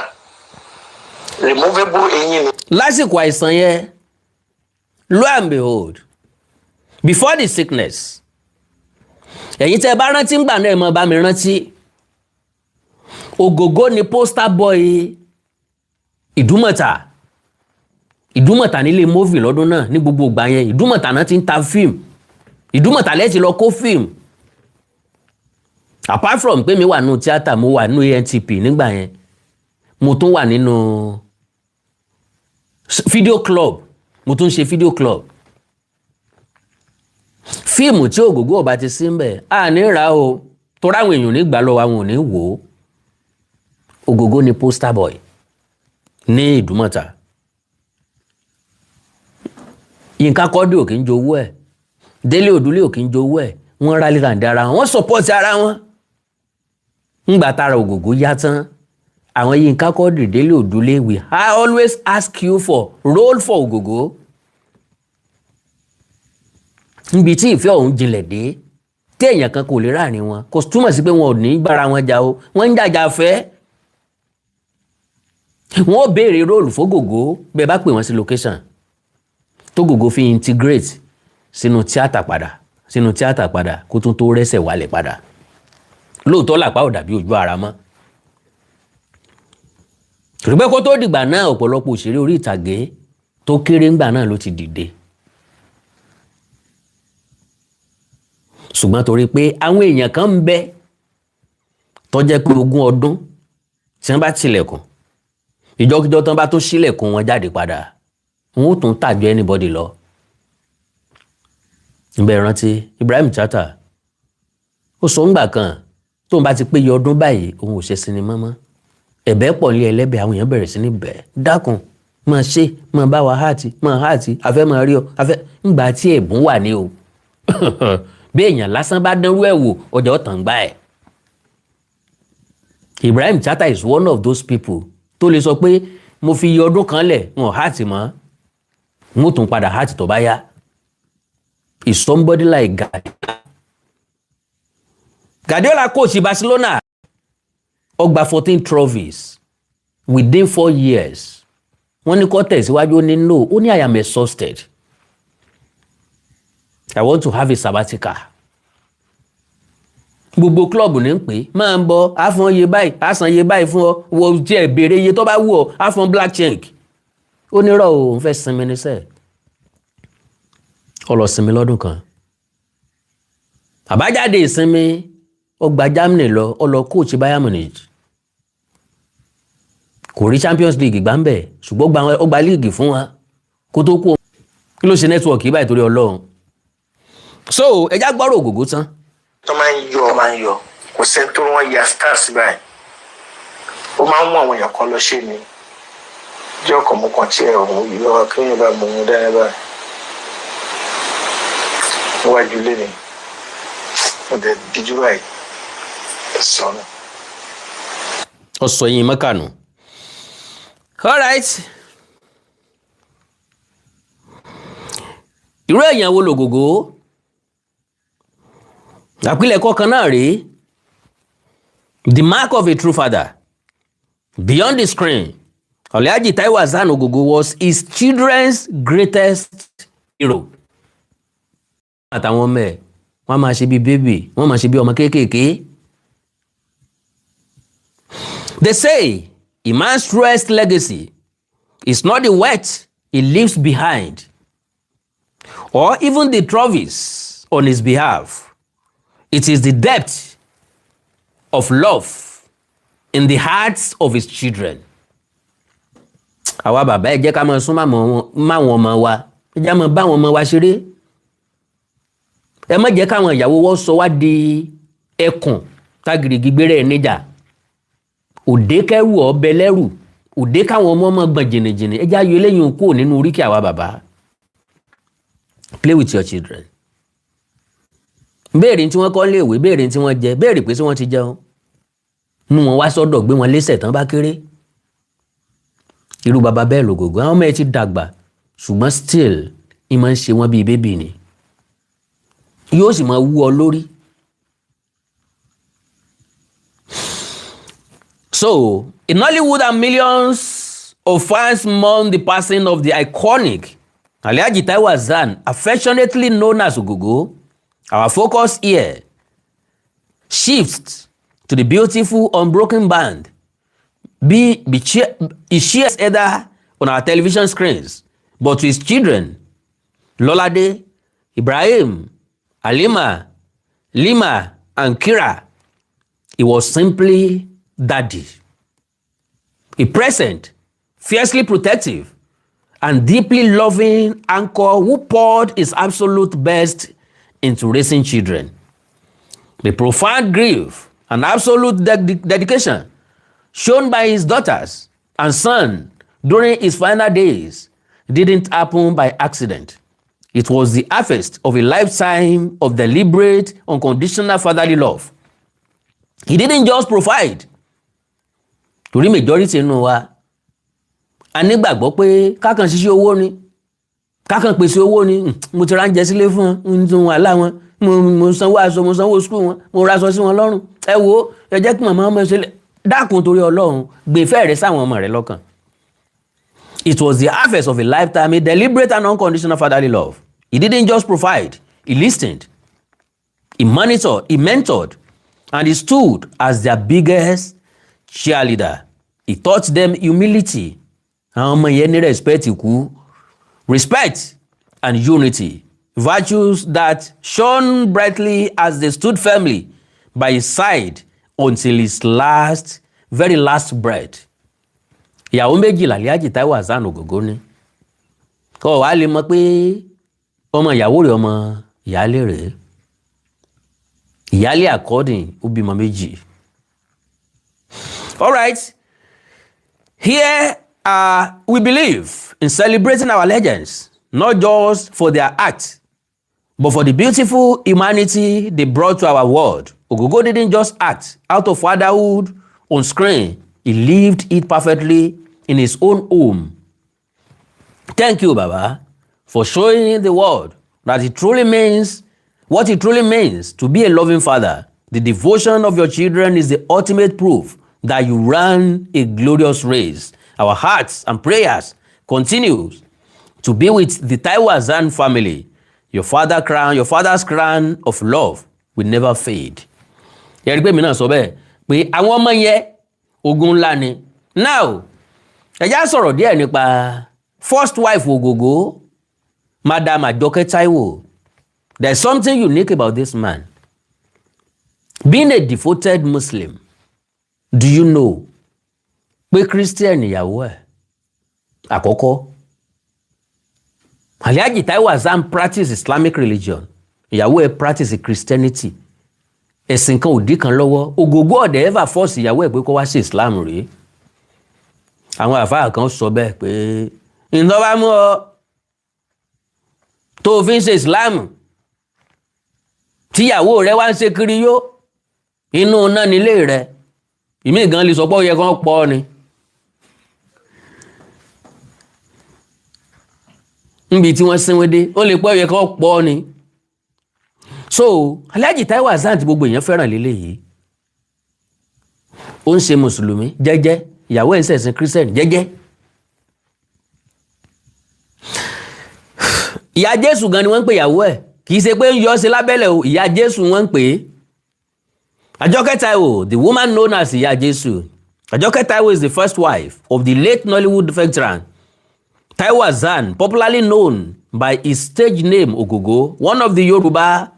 removable eyín ni. Lásìkò àìsàn yẹn, lo and behold, before the sickness, ẹ̀yin tẹ́ ẹ bá rántí ńgbà náà, ẹ mọ̀ bá mi rántí. Ògògó ni poster boy Ìdúmọ̀tà. Ìdúmọ̀tà nílé movie lọ́dún náà. Ní gbogbo ìgbà yẹn, Ìdúmọ̀tà náà ti ń ta fíìmù. Ìdúmọ̀tà lẹ́ẹ̀tì lọ kó fíìmù. Apart from pé mi wà nínú tíátà, mo wà nínú ANTP nígbà yẹn, mo tún wà nínú video club, mo tún ṣe video club. Fíìmù tí Ògògó ọba ti sí ń bẹ̀, à ní ra o, torí àwọn èèyàn ní gbà lọ́wọ́, àwọn ò ní wò ó. Ògògó ni poster boy ní Ìdúmọ̀tà. Yínká Quadri ò kí ń jowó ẹ̀, Délé Òdúlé ò kí ń jowó ẹ̀. Wọ́n rally round ara wọn, wọ́n support ara wọn. Ńgbà tára Ògògó yá tán, àwọn Yínká Quadri, Délé Òdúlé, we always ask you for role for Ògògó. Níbi tí ìfẹ́ ọ̀hún jinlẹ̀ dé, tí èèyàn kan kò lè ráàrin wọn, kò túmọ̀ sí pé wọn ò ní bára wọn jà o. Wọ́n ń jàjà fẹ́, wọ́n ó béèrè role fÓgògó. Bẹ́ẹ̀ bá pè wọ́n sí location tó Gògó fi integrate sínú tíátà padà kó tún tó rẹ́sẹ̀ wálẹ̀ padà. Lóòótọ́ làpá ò dàbí ojú ara mọ́, torí pé kó tó dìgbà náà, ọ̀pọ̀lọpọ̀ òṣèré orí ìtàgé tó kéré ńgbà náà ló ti dìde, ṣùgbọ́n torí pé àwọn èèyàn kan ń bẹ tó jẹ́ pé 20 ọdún tí wọ́n bá tilẹ̀kùn, ìjọkíjọ tán bá tó ṣílẹ̀kùn wọn jáde padà, wọn ò tún tàjọ anybody lọ. Ǹbẹ̀ rántí Ibrahim Chatta, ó sọ ńgbà kan, tóun bá ti péye ọdún báyìí, òun ò ṣe sinimá mọ́. Ẹ̀bẹ̀ pọ̀ ní ẹlẹ́bẹ̀, àwọn èèyàn bẹ̀rẹ̀ sí ní bẹ̀, dákun, máa ṣe, máa bá wa háàtì, máa háàtì, afẹ́ máa rí ọ, afẹ́ ńgbà tí ẹ̀bùn wà ní o. Bí èèyàn lásán bá dánrú ẹ̀ wò, ọjà ọ̀tàn gbá ẹ̀. Ibrahim Chatta is one of those people tó lè sọ pé mo fi iye ọdún kan lẹ̀, wọn ò háàtì mọ́, n ó tún padà háàtì tó bá yá. Is somebody like Guardiola. Guardiola coach Barcelona, ó gba 14 trophies within 4 years. Wọ́n ní kó tẹ̀síwájú, ó ní no, ó ní, "I am exhausted. I want to have a sabbatical." Gbogbo club ní ń pè é, máa ń bọ, á fún ọ iye báyìí, á san iye báyìí fún ọ, wo tiẹ̀ béèrè iye tó bá wù ọ, á fún black check. Ó ní rọ o, òun fẹ́ sinmi ní sẹ́ẹ̀. Ó lọ sinmi lọ́dún kan. Àbájáde ìsinmi, ó gba Germany lọ, ó lọ coach Bayern Munich. Kò rí Champions League gbà ń bẹ̀, ṣùgbọ́n ó gba league fún wa kó tó kú. Kí ló ṣe network yìí báyìí, torí Ọlọ́run? So ẹja gbọ́rọ̀ Ògògó tán. Tó máa ń yọ, máa ń yọ, kò sẹ́ni tó wọ́n ya stars báyìí. Ó máa ń mú àwọn èèyàn kan lọ ṣe ni jẹ́ ọkọ̀ mú kan tí ẹ̀ òun yọ kí wọ́n bá mú un dání báyìí níwájú ilé mi. Mo dẹ̀ díjú báyìí, sọnù. Ó sọ yín mọ́kànù. All right, irú èèyàn wo lògògó? Àpilẹ̀kọ kan náà rèé: The Mark of a True Father. Beyond the screen, Alhaji Taiwo Hassan Ogogo was his children's greatest hero. Àtàwọn ọmọ ẹ̀, wọ́n máa ṣe bí baby, wọ́n máa ṣe bí ọmọ kéékèèké. They say a man's truest legacy is not the wealth he leaves behind or even the trophies on his behalf. It is the depth of love in the hearts of his children. Àwa bàbá, ẹ jẹ́ ká máa sún máwọn ọmọ wa, ẹ jẹ́ máa bá àwọn ọmọ wa ṣeré. Ẹ má jẹ́ káwọn ìyàwó wọ́n sọ wá di ẹkùn tágìrìgì gbére ẹ̀ níjà. Òde kẹrù ọbẹ̀ lẹ́rù, òde káwọn ọmọ ọmọ gbọ̀n jìnnìjìnnì. Ẹ jẹ́ ayọ̀ eléyìí kúrò nínú oríkì àwa bàbá. Play with your children. Béèrè tí wọ́n kọ́ léèwé, béèrè tí wọ́n jẹ, béèrè pé tí wọ́n ti jẹun. Mú wọn wá sọ́dọ̀, gbé wọn lẹ́sẹ̀ tán bá kéré. Irú bàbá bẹ́ẹ̀ lògògó. Àwọn ọmọ ẹ ti dàgbà, ṣùgbọ́n still ì máa ń ṣe wọ́n bíi baby ni, yóò sì máa wú ọ lórí. So, in Nollywood and millions of fans mourn the passing of the iconic Alhaji Taiwo Hassan, affectionately known as Ogogo. Our focus here shifts To the beautiful unbroken band be he shares either on our television screens, but to his children, Lolade, Ibrahim, Halima, Lima, and Kira, he was simply Daddy. A present, fiercely protective, and deeply loving anchor who poured his absolute best into raising children. The profound grief and absolute dedication shown by his daughters and son during his final days didn't happen by accident. It was the harvest of a lifetime of deliberate, unconditional fatherly love. He didn't just provide. Torí majority nínú wa, a nígbàgbọ́ pé kákan ṣiṣẹ́ owó ni, kákan pèsè owó ni. Mo ti ránjẹ sílé fún wọn, n tún wàhálà wọn, mo sanwó aṣọ, mo sanwó school wọn, mo raṣọ sí wọn lọ́rùn. Ẹ wo, ẹ jẹ́ kí màmá ọmọ ṣe lẹ̀. Dákun, torí Ọlọ́run, gbèfẹ́ rẹ sáwọn ọmọ rẹ lọ́kàn. It was the harvest of a lifetime, a deliberate and unconditional fatherly love. He didn't just provide, he listened, he monitored, he mentored, and he stood as their biggest cheerleader. He taught them humility. Àwọn ọmọ yẹn ní respect kú. Respect and unity, virtues that shone brightly as they stood firmly by his side until his last, very last breath. Ìyàwó méjì l'Alhaji Taiwo Hassan Ogogo ní. Kọ́ wàá lè mọ̀ pé ọmọ ìyàwó rẹ̀, ọmọ ìyáálé rẹ̀, ìyáálé according, ó bímọ méjì. All right, here we believe in celebrating our legends, not just for their art, but for the beautiful humanity they brought to our world. Ogogo didn't just act out of fatherhood on screen, he lived it perfectly in his own home. Thank you, Baba, for showing the world that it truly means what it truly means to be a loving father. The devotion of your children is the ultimate proof that you ran a glorious race. Our hearts and prayers continues to be with the Taiwo Hassan family. Your father's crown of love will never fade. Yẹ́rì pé mi náà sọ bẹ́ẹ̀ pé àwọn ọmọ yẹn, ogun ńlá ni. Now, ẹ já sọ̀rọ̀ díẹ̀ nípa first wife Ògògó, Madam Àjọkẹ́ Taiwo. There's something unique about this man. Being a devoted Muslim, do you know pé Christian ìyàwó ẹ̀ àkọ́kọ́? Alhaji Taiwo Hassan practice Islamic religion, ìyàwó ẹ̀ practice Christianity. Ẹ̀sìn kan ò dí kan lọ́wọ́. Ògògó ọ̀dẹ̀ ever force ìyàwó ẹ̀ pé kó wá sí Islam rèé. Àwọn àfáà kan sọ bẹ́ẹ̀ pé ìtọ́ bá mú ọ tó o fi ń ṣe Islam, tíyàwó rẹ wá ń ṣe kiri yó, inú náà nílé rẹ. Ìmí gan lè sọ pé ó yẹ kán pọ̀ ni. Níbi tí wọ́n sínwé dé, ó lè pẹ́, ó yẹ kán pọ̀ ni. So Alhaji Taiwo Hassan tí gbogbo èèyàn fẹ́ràn lélẹ́yìí, ó ń ṣe mùsùlùmí jẹ́jẹ́, ìyàwó ẹ̀ ń ṣẹ̀sìn Christian jẹ́jẹ́. Ìyá Jésù gan ni wọ́n ń pè ìyàwó ẹ̀, kì í ṣe pé ń yọ ọ́ sí lábẹ́lẹ̀ o, ìyá Jésù wọ́n ń pè é. Àjọkẹ́ Taiwo, the woman known as Ìyá Jésù. Àjọkẹ́ Taiwo is the first wife of the late Nollywood veteran Taiwo Hassan, popularly known by his stage name Ogogo, one of the Yoruba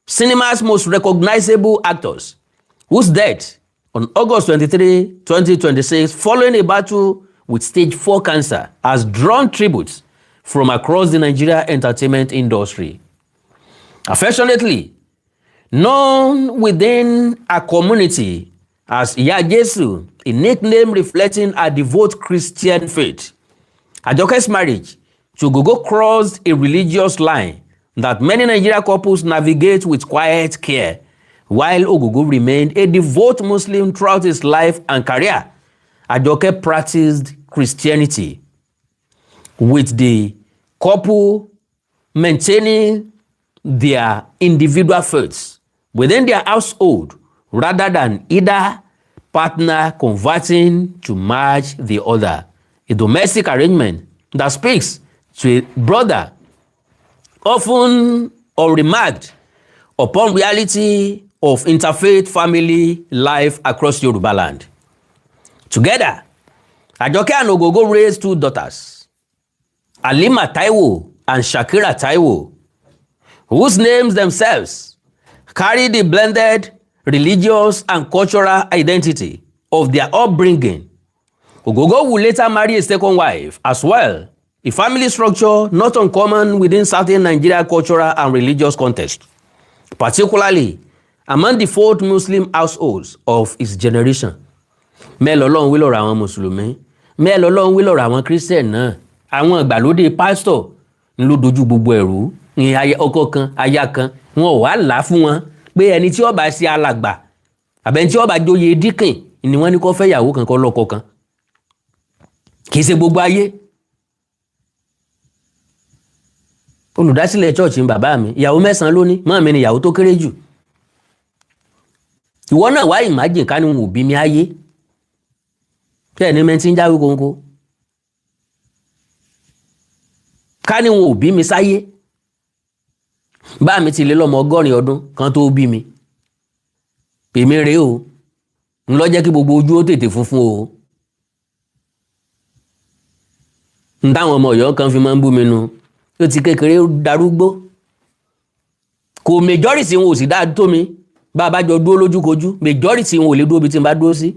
cinema's most recognizable actors, whose death on August 23, 2026, following a battle with stage 4 cancer, has drawn tributes from across the Nigeria entertainment industry. Affectionately known within a community as Iya Jesu, a nickname reflecting her devout Christian faith, Ajoke's marriage to Ogogo crossed a religious line that many Nigerian couples navigate with quiet care. While Ogogo remained a devout Muslim throughout his life and career, Ajoke practiced Christianity, with the couple maintaining their individual faiths within their household rather than either partner converting to match the other. A domestic arrangement that speaks to a brother often unremarked upon reality of interfaith family life across Yoruba land. Together, Ajoke and Ogogo raised two daughters, Alima Taiwo and Shakira Taiwo, whose names themselves carry the blended religious and cultural identity of their upbringing. Ogogo would later marry a second wife as well, a family structure not uncommon within certain Nigeria cultural and religious contexts, particularly among the fourth Muslim households of his generation. Mẹ́ẹ̀ lọ́lọ́run wí lọ́rọ̀ àwọn Mùsùlùmí, mẹ́ẹ̀ lọ́lọ́run wí lọ́rọ̀ àwọn Christian náà. Àwọn ìgbàlódé pásítọ̀ ń ló dojú gbogbo ẹ̀rú ní ọkọ kan, aya kan, wọn ò wá là á fún wọn pé ẹni tí ó bá ṣe alàgbà àbẹ̀ni tí ó bá joyè díkìn ni wọ́n ní kó fẹ́ ìyàwó kan, kó lọ́kọ kan. Kì í ṣe gbogbo ayé. Olùdásílẹ̀ church ń bàbá mi, ìyàwó 9 ló ní, mọ́ mi ni ìyàwó tó kéré jù. Ìwọ náà wá imagine ká ní wọn ò bí mi ayé. Bẹ́ẹ̀ ni mẹ́tí ń jáwé kónkó. Ká ní wọn ò bí mi sáyé. Bá mi ti lé lọ́mọ 80 ọdún kan tó bí mi. Èmi rèé o, ń lọ jẹ́ kí gbogbo ojú ó tètè funfun o. Ń táwọn ọmọ Ọ̀yọ́ kan fi máa ń bú mi nu. Ó ti kékeré darúgbó. Kò majority wọn ò sì dáa tó mi. Bá a bá jọ dúró lójúkojú, majority wọn ò lè dúró bí tí n bá dúró sí.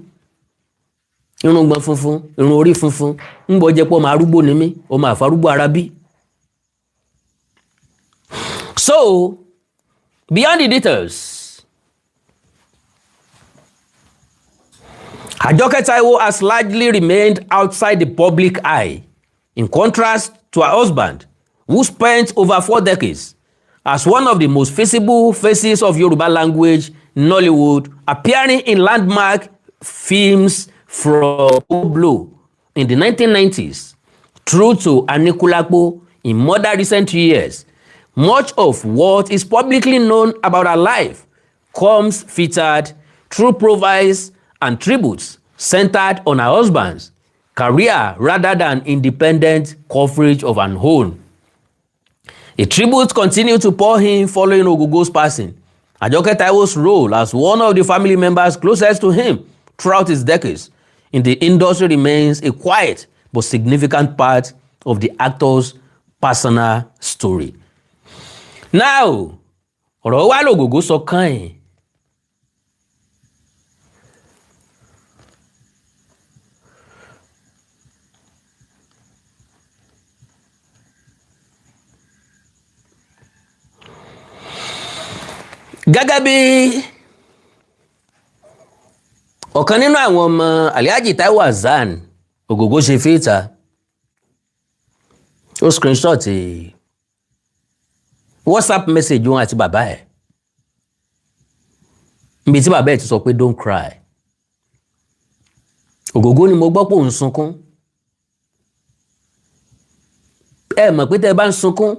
Irùngbọ̀n funfun, irun orí funfun, ń bọ̀ jẹ́ pé ọmọ arúgbó ni mí, ọmọ àfarúgbó ara bí. So, beyond the details, Ajoke Taiwo has largely remained outside the public eye, in contrast to her husband, who spent over 4 decades as one of the most visible faces of Yoruba language Nollywood, appearing in landmark films from Oblo in the 1990s through to Anikulapo in more recent years. Much of what is publicly known about her life comes filtered through profiles and tributes centered on her husband's career rather than independent coverage of her own. A tribute continued to pour in following Ogogo's passing. Ajoke Taiwo's role as one of the family members closest to him throughout his decades in the industry remains a quiet but significant part of the actor's personal story. Now, ọ̀rọ̀ wa l'Ògògó sọ kàn ẹ̀. Gẹ́gẹ́ bí ọ̀kan nínú àwọn ọmọ Alhaji Taiwo Hassan Ògògó ṣe fíta, ó screenshot WhatsApp message wọn àti bàbá ẹ̀, níbi tí bàbá ẹ̀ ti sọ pé don't cry. Ògògó ni mo gbọ́ pé òun sunkún. Ẹ mọ̀ pé tẹ́ ẹ bá ń sunkún,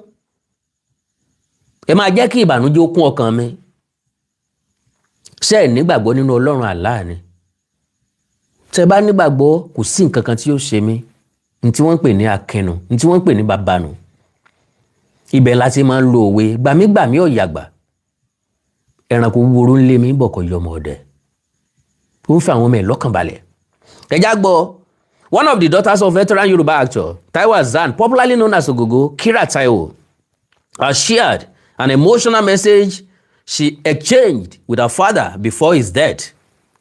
ẹ máa jẹ́ kí ìbànújẹ́ ó kún ọkàn mi. Ṣé ẹ nígbàgbọ́ nínú Ọlọ́run Allah ni? Tẹ́ bá nígbàgbọ́, kò sí nǹkan kan tí yóò ṣe mí. Ní tí wọ́n ń pè ní akẹnu, ní tí wọ́n ń pè ní bàbánu. Ibẹ̀ la ti máa ń lo òwe gbàmígbàmí ọ̀yàgbà. Ẹranko wúwo ń lé mi bọ̀kọ̀ yọmọ ọdẹ. Ó ń fi àwọn ọmọ ẹ̀ lọ́kàn balẹ̀. Ẹja gbọ́, one of the daughters of veteran Yoruba actor Taiwo Hassan, popularly known as Ogogo, Kira Taiwo, has shared an emotional message she exchanged with her father before his death.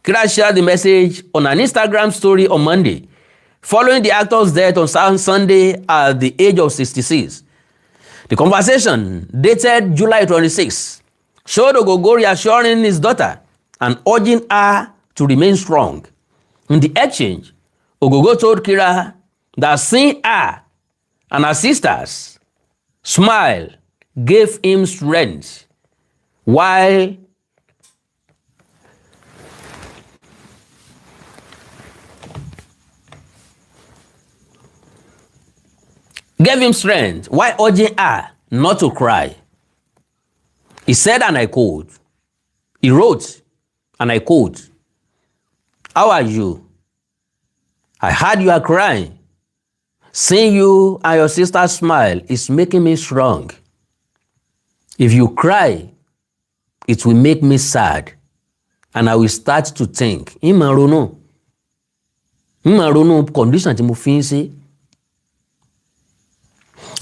Kira shared the message on an Instagram story on Monday, following the actor's death on Sunday at the age of 66. The conversation, dated July 26, showed Ogogo reassuring his daughter and urging her to remain strong. In the exchange, Ogogo told Kira that seeing her and her sisters smile gave him strength, while urging her not to cry. He said, and I quote, he wrote, and I quote, "How are you? I heard you are crying. Seeing you and your sister smile is making me strong. If you cry, it will make me sad. And I will start to think, ń máa ronú, ń máa ronú condition tí mo fi ń sí.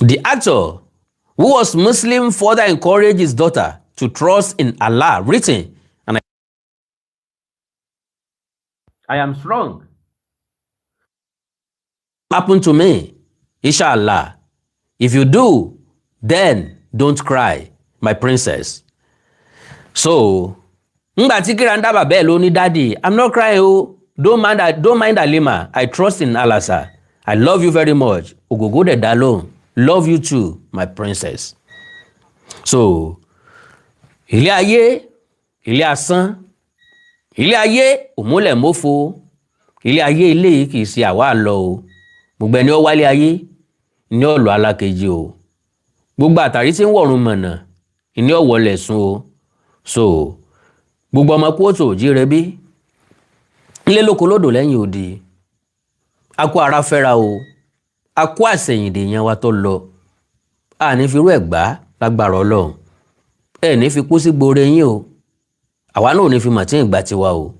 The actor, who was Muslim, further encouraged his daughter to trust in Allah, written, and I am strong. Happen to me, inshallah. If you do, then don't cry, my princess. So, ngbà tí Kíra ń dábàá bẹ́ẹ̀ ló ní, "Daddy, I'm not crying o. Don't mind Halima. I trust in Allah, sir. I love you very much." Ògògó dẹ̀ dá lóhùn, "Love you too, my princess." So, ilé ayé, ilé asán, ilé ayé òmúlẹ̀ mófo, ilé ayé, ilé yìí kì í ṣe àwa lọ o. Gbogbo ẹni ó wálé ayé ní ọ̀lọ́ alákejì o. Gbogbo àtàrí tí ń wọ̀run mọ̀nà ní ọ̀wọ́lẹ̀ sùn o. So gbogbo ọmọ kóòtù òjíire bí nílé lóko lódò lẹ́yìn odi, a kó ara fẹ́ra o, a kó àsẹ̀yìndè yẹn wa tó lọ, a ní fi irú ẹ̀ gbá lágbára Ọlọ́run. Ẹ ní fi kú sí gbòòrè yín o, àwa náà ò ní fi màtí ìgbà tiwa o.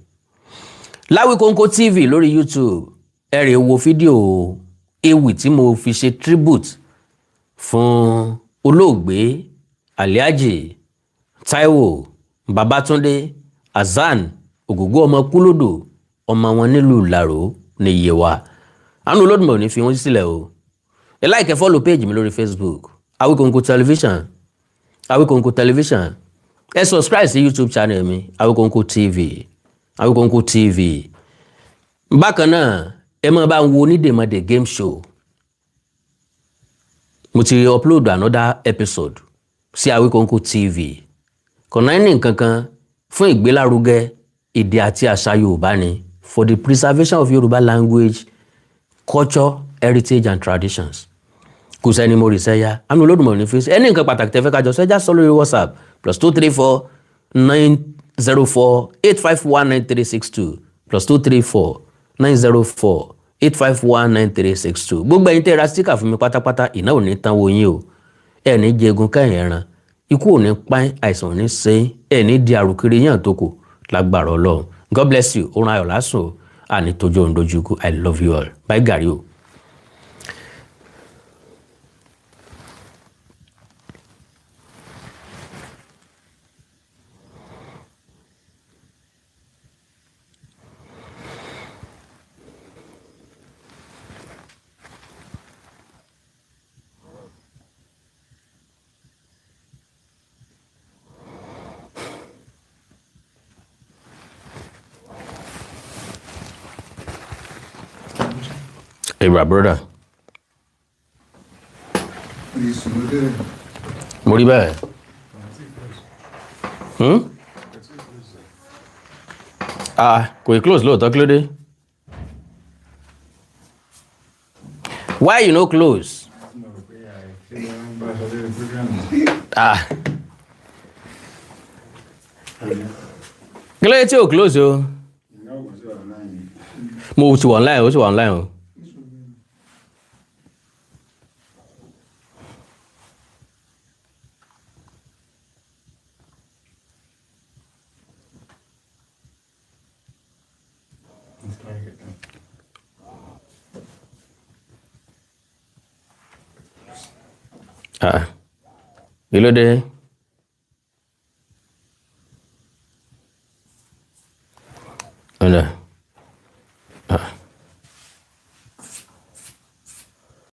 Láwíkóńkó TV lórí YouTube, ẹ rè wo fídíò ewì tí mo fi ṣe tribute fún olóògbé Alhaji Taiwo Babatunde Hasan Ògògó, ọmọ Kúlódò, ọmọ wọn nílùú Ìlàró ní Yewa. Àánú Olódùmarè ò ní fi wọ́n sílẹ̀ o. Ẹ like, follow page mi lórí Facebook, Awikonko Television, Awikonko Television. Ẹ subscribe sí YouTube channel mi, Awikonko TV, Awikonko TV. Bákan náà, ẹ máa bá ń wo Onídèmọdè game show. Mo ti upload another episode sí Awikonko TV. Kọ̀nà ní nǹkan kan fún ìgbélárugẹ èdè àti àṣà Yorùbá ni, for the preservation of Yorùbá language, culture, heritage and traditions. Kò sẹ́ni mo rí sẹ́yà àmì Olódùmarè ní fèsì. Ẹni nǹkan pàtàkì tẹ́fẹ́ kájọ sẹ́jà sọ lórí WhatsApp, +234 904 851 9362, +234 904 851 9362. Gbogbo ẹ̀yin tẹ́ ẹ ra sticker fún mi pátápátá, ìná ò ní tán wo yín o. Ẹ ní jẹgun kẹ́yìn ẹran, ikú ò ní pa, àìsàn ò ní ṣe, ẹ ní di àrùkiri yàn tó kù lágbára Ọlọ́run. God bless you. Oorun ayọ̀ lásùn o, àní tójú òun dojú ikú. I love you all. Bye gàrí o. Hey, my brother. Mo rí bẹ́ẹ̀. Hmm? Ah, kò ì close lóòótọ́, kí ló dé? Why you no close? Ah. Kí ló dé tí ò close o? Mo ti wà online, ó ti wà online o. Ah. Kí ló dé?